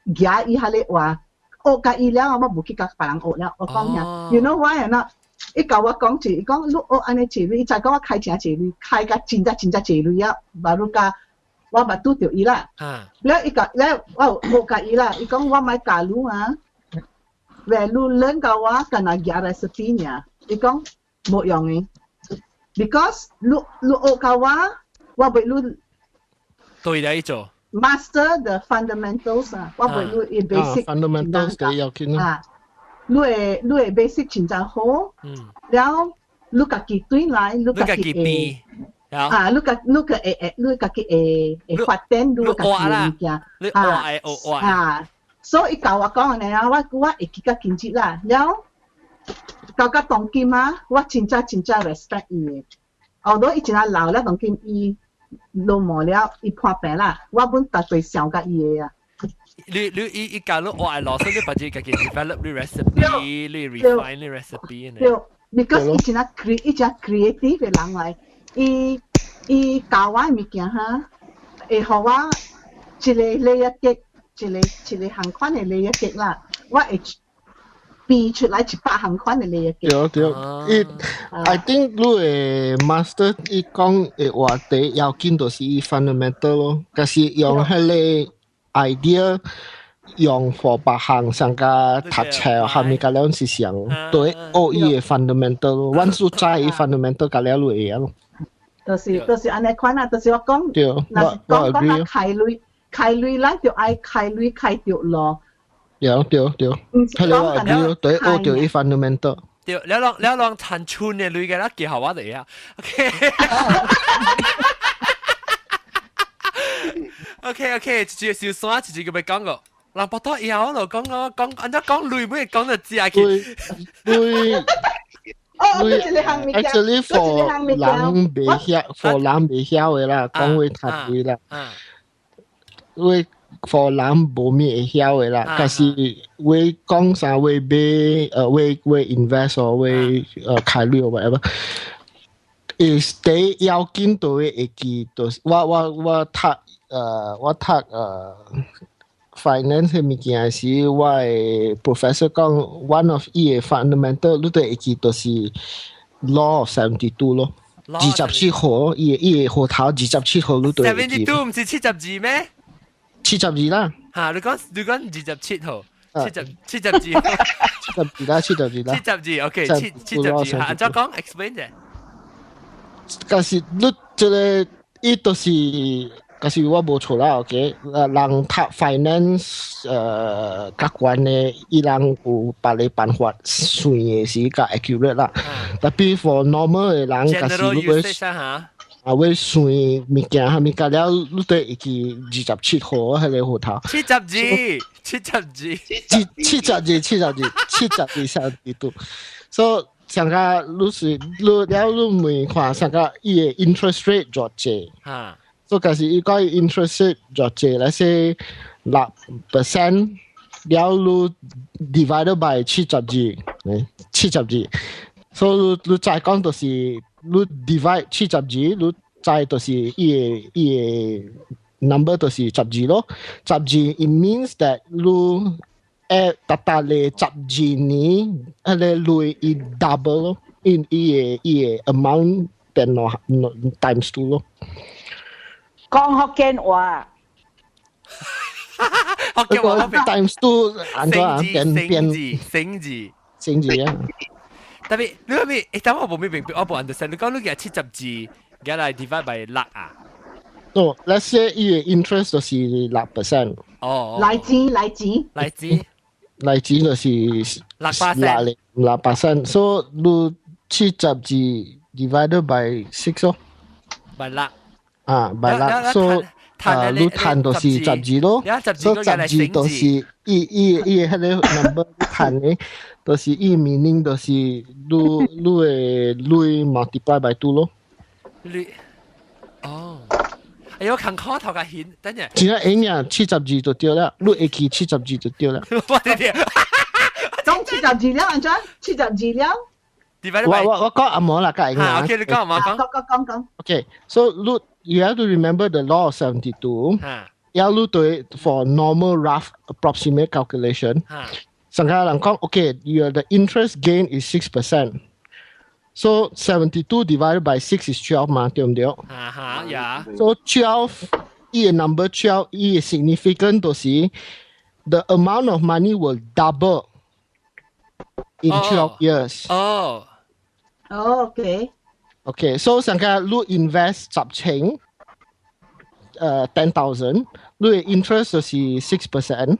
舉伊彼个話，學共伊了，我無去共別人學了。我講爾，you know why or not？伊教我講一，伊講你學按呢濟鐳，伊知講我開誠濟鐳，開甲真正真正濟鐳啊，baru 甲我捌拄著伊啦。了伊教了我有學共伊啦，伊講我莫教你啊，when 你 learn 共我干焦舉 recipe 爾，伊講無用的，because 你學共我，我袂你對來做。 master the fundamentals 啊，我袂你伊 basic fundamentals 第要緊啊。你的 basic 真正好，了你家己轉來，你家己會啊，你家會你家己會發展，你家己的物件，啊啊，所以伊教我講按呢啊，我會記甲今日啦，了到甲當今啊，我真正真正 respect 伊的，後來伊真正老了，當今伊老毛了，伊破病啦，我本逐對想佮伊的啊。你伊教你學愛老師，你把自己 develop 你 recipe，你 refine 你 recipe 對，because 伊真 creative 的人來，伊教我的物件哈，會予我一個 layer cake，一個項款的 layer cake 啦，我會變出來100項款的 layer cake。對對，伊 I think 你的 master 伊講的話題要緊就是伊 fundamental 咯，可是用彼個 idea 用 for 別項上個讀冊下面個兩是上對學伊的 fundamental 咯，阮數知伊 fundamental 個了就會曉咯。就是按呢款啊，就是我講，對，我講講啊開鐳開鐳，咱就愛開鐳開著咯。對對對，係你我 agree 對，學著伊 fundamental。對，了攏趁春的鐳嘅啦，記好我哋啊。OK。OK，一句小山，一句個欲講個，人巴肚枵咯，講講講，按怎講鐳欲講著食去。鐳哦， actually for 人袂曉，for 人袂曉的啦，講話讀鐳啦。話 for 人無咩會曉的啦，但是話講啥話買話 invest 或話開鐳或 whatever。is 第一要緊都會記，就是我讀finance 的物件時，我的 professor 講 one of 伊的 fundamental 你都會記，就是 law of 72 咯，27號，伊的號頭27號你都會記。 72毋是72咩？ 72啦。嚇！你講27號，72。72啦，72啦。72，OK，72，嚇！按怎講？explain 者。但是你這個伊就是，可是我無錯啦，OK？人讀 finance 較懸的，伊人有別个辦法算的是較 accurate 啦。Tapi for normal 的人，假使如果啊，會算物件，係物件了，你對會記27號彼个戶頭。72，72。72，72，72 72。所以上個你是你了，你問看上個伊个 interest rate 偌濟？所以假是伊講 interest rate 偌濟，let's say 6% 了，你 divided by 72，72。所以你再講就是你 divide 72，你再就是伊个 number 就是十二咯。十二 it means that 你逐逐咧12年，彼个鐳伊 double 咯，伊个 amount 變兩 times two 咯。講福建話。福建話 times two 按怎啊變變升字升字啊！特別你係咪？等我無咩明白，我無 understand。你講你嘅72，而來 divide by 六啊？哦，let's say 伊个 interest 就是6%。哦。來錢來錢。來錢。來錢就是6%。6%，所以你72 divided by six 咯。 by 六。啊，by 六，所以啊，你趁就是十二咯，所以十二就是伊伊伊彼个 number 趁的，就是伊 meaning 就是你你的鐳 multiply by two 咯。你哦，哎呦，看考頭個顯，等陣。真係應啊，72就對啦，你會記72就對啦。我啲啲，總72了，按怎？72了。我講阿毛啦，梗係啊。OK，你講阿毛講。講講講講。 OK，so 你 you have to remember the law of 72。要你對 for normal rough approximate calculation。上個人講，OK，your the interest gain is 6%。So 72 divided by six is 12 嘛，對唔對？哈哈呀。 So 12，伊个 number 12，伊个 significant 就是 the amount of money will double in 12 years。哦。哦，OK。 Okay，so 上個你 invest 10千，10,000，你 interest 就是 6%。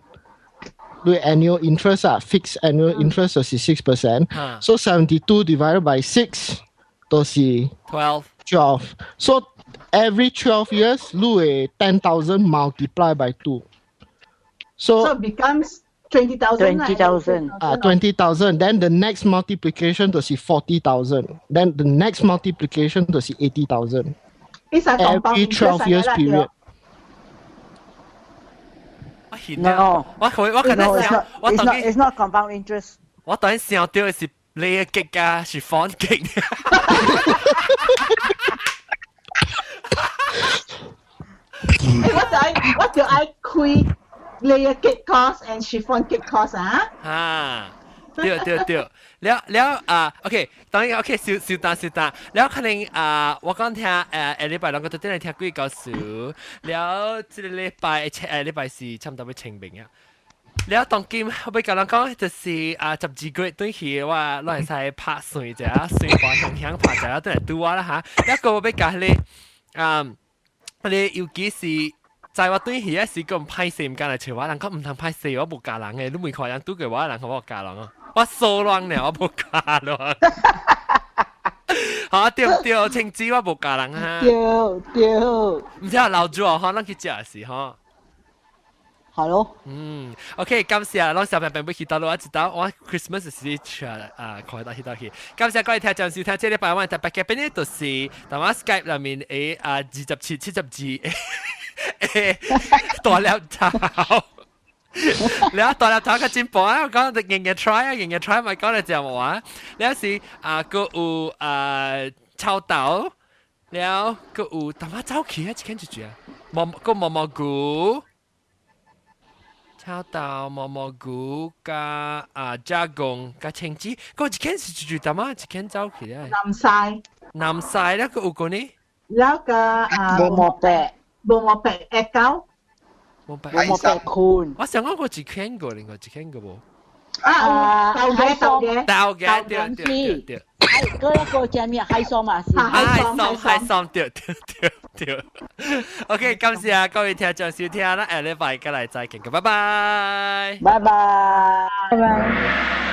你 annual interest 啊，fixed annual interest 就是 6%。So 72 divided by six 就是 12。 12。So every 12 years，你會 10,000 multiply by two。 So it becomes 20,000. 20,000. 啊，20,000. Then the next multiplication 就是 40,000. Then the next multiplication 就是 80,000. Every 12 years period. No，我可能想，我等於 It's not compound interest。我等於想到的是 layer cake 啊，是 chiffon cake。我就愛開 layer cake course and chiffon cake course 啊。啊，對對對，了了啊，OK，當然 OK，小小單小單，了可能啊，我講聽下禮拜兩個都等嚟聽鬼故事，了這個禮拜禮拜四差唔多欲清明啊。了當今我欲共人講，就是啊，12月轉去我攏會使拍算一下，算盤香香拍一下，轉來拄我啦嚇。了閣我欲共彼个啊，彼个尤其是在我轉去的時，閣歹勢毋敢來揣我，人講毋通歹勢，我無教人的，你問看人拄過我，人講我有教人哦，我疏亂了，我無教人。好對對，清子我無教人哈。對對。毋知有老煮哦，吼，咱去食時吼。好咯。嗯，OK，感謝，攏小朋友去倒落，我知道我 Christmas 時出啊，看到去到去。感謝各位聽眾收聽，這禮拜我特別嘉賓呢，就是台灣 Skype 內面的啊27、72大粒頭，了大粒頭較進步啊！我講日日 try 啊，日日 try 咪講嚟食無啊。了是啊，閣有啊臭豆，了閣有淡仔走去啊，一間一句啊，毛閣毛毛菇。臭豆、毛毛菇加啊加工加青子，閣一間是一句淡仔，一間走去啊。南西。南西咧，閣有個呢？了個啊。毛毛白。毛毛白下膠。毛白。毛毛白坤。我想講過一間過，另外一間過無？啊，豆嘅豆嘅。豆嘅對對對。海嗰一個叫咩？海參嘛是。海參海參對對對對。OK，感謝各位聽眾收聽，咱下禮拜再來再見，拜拜。拜拜。拜拜。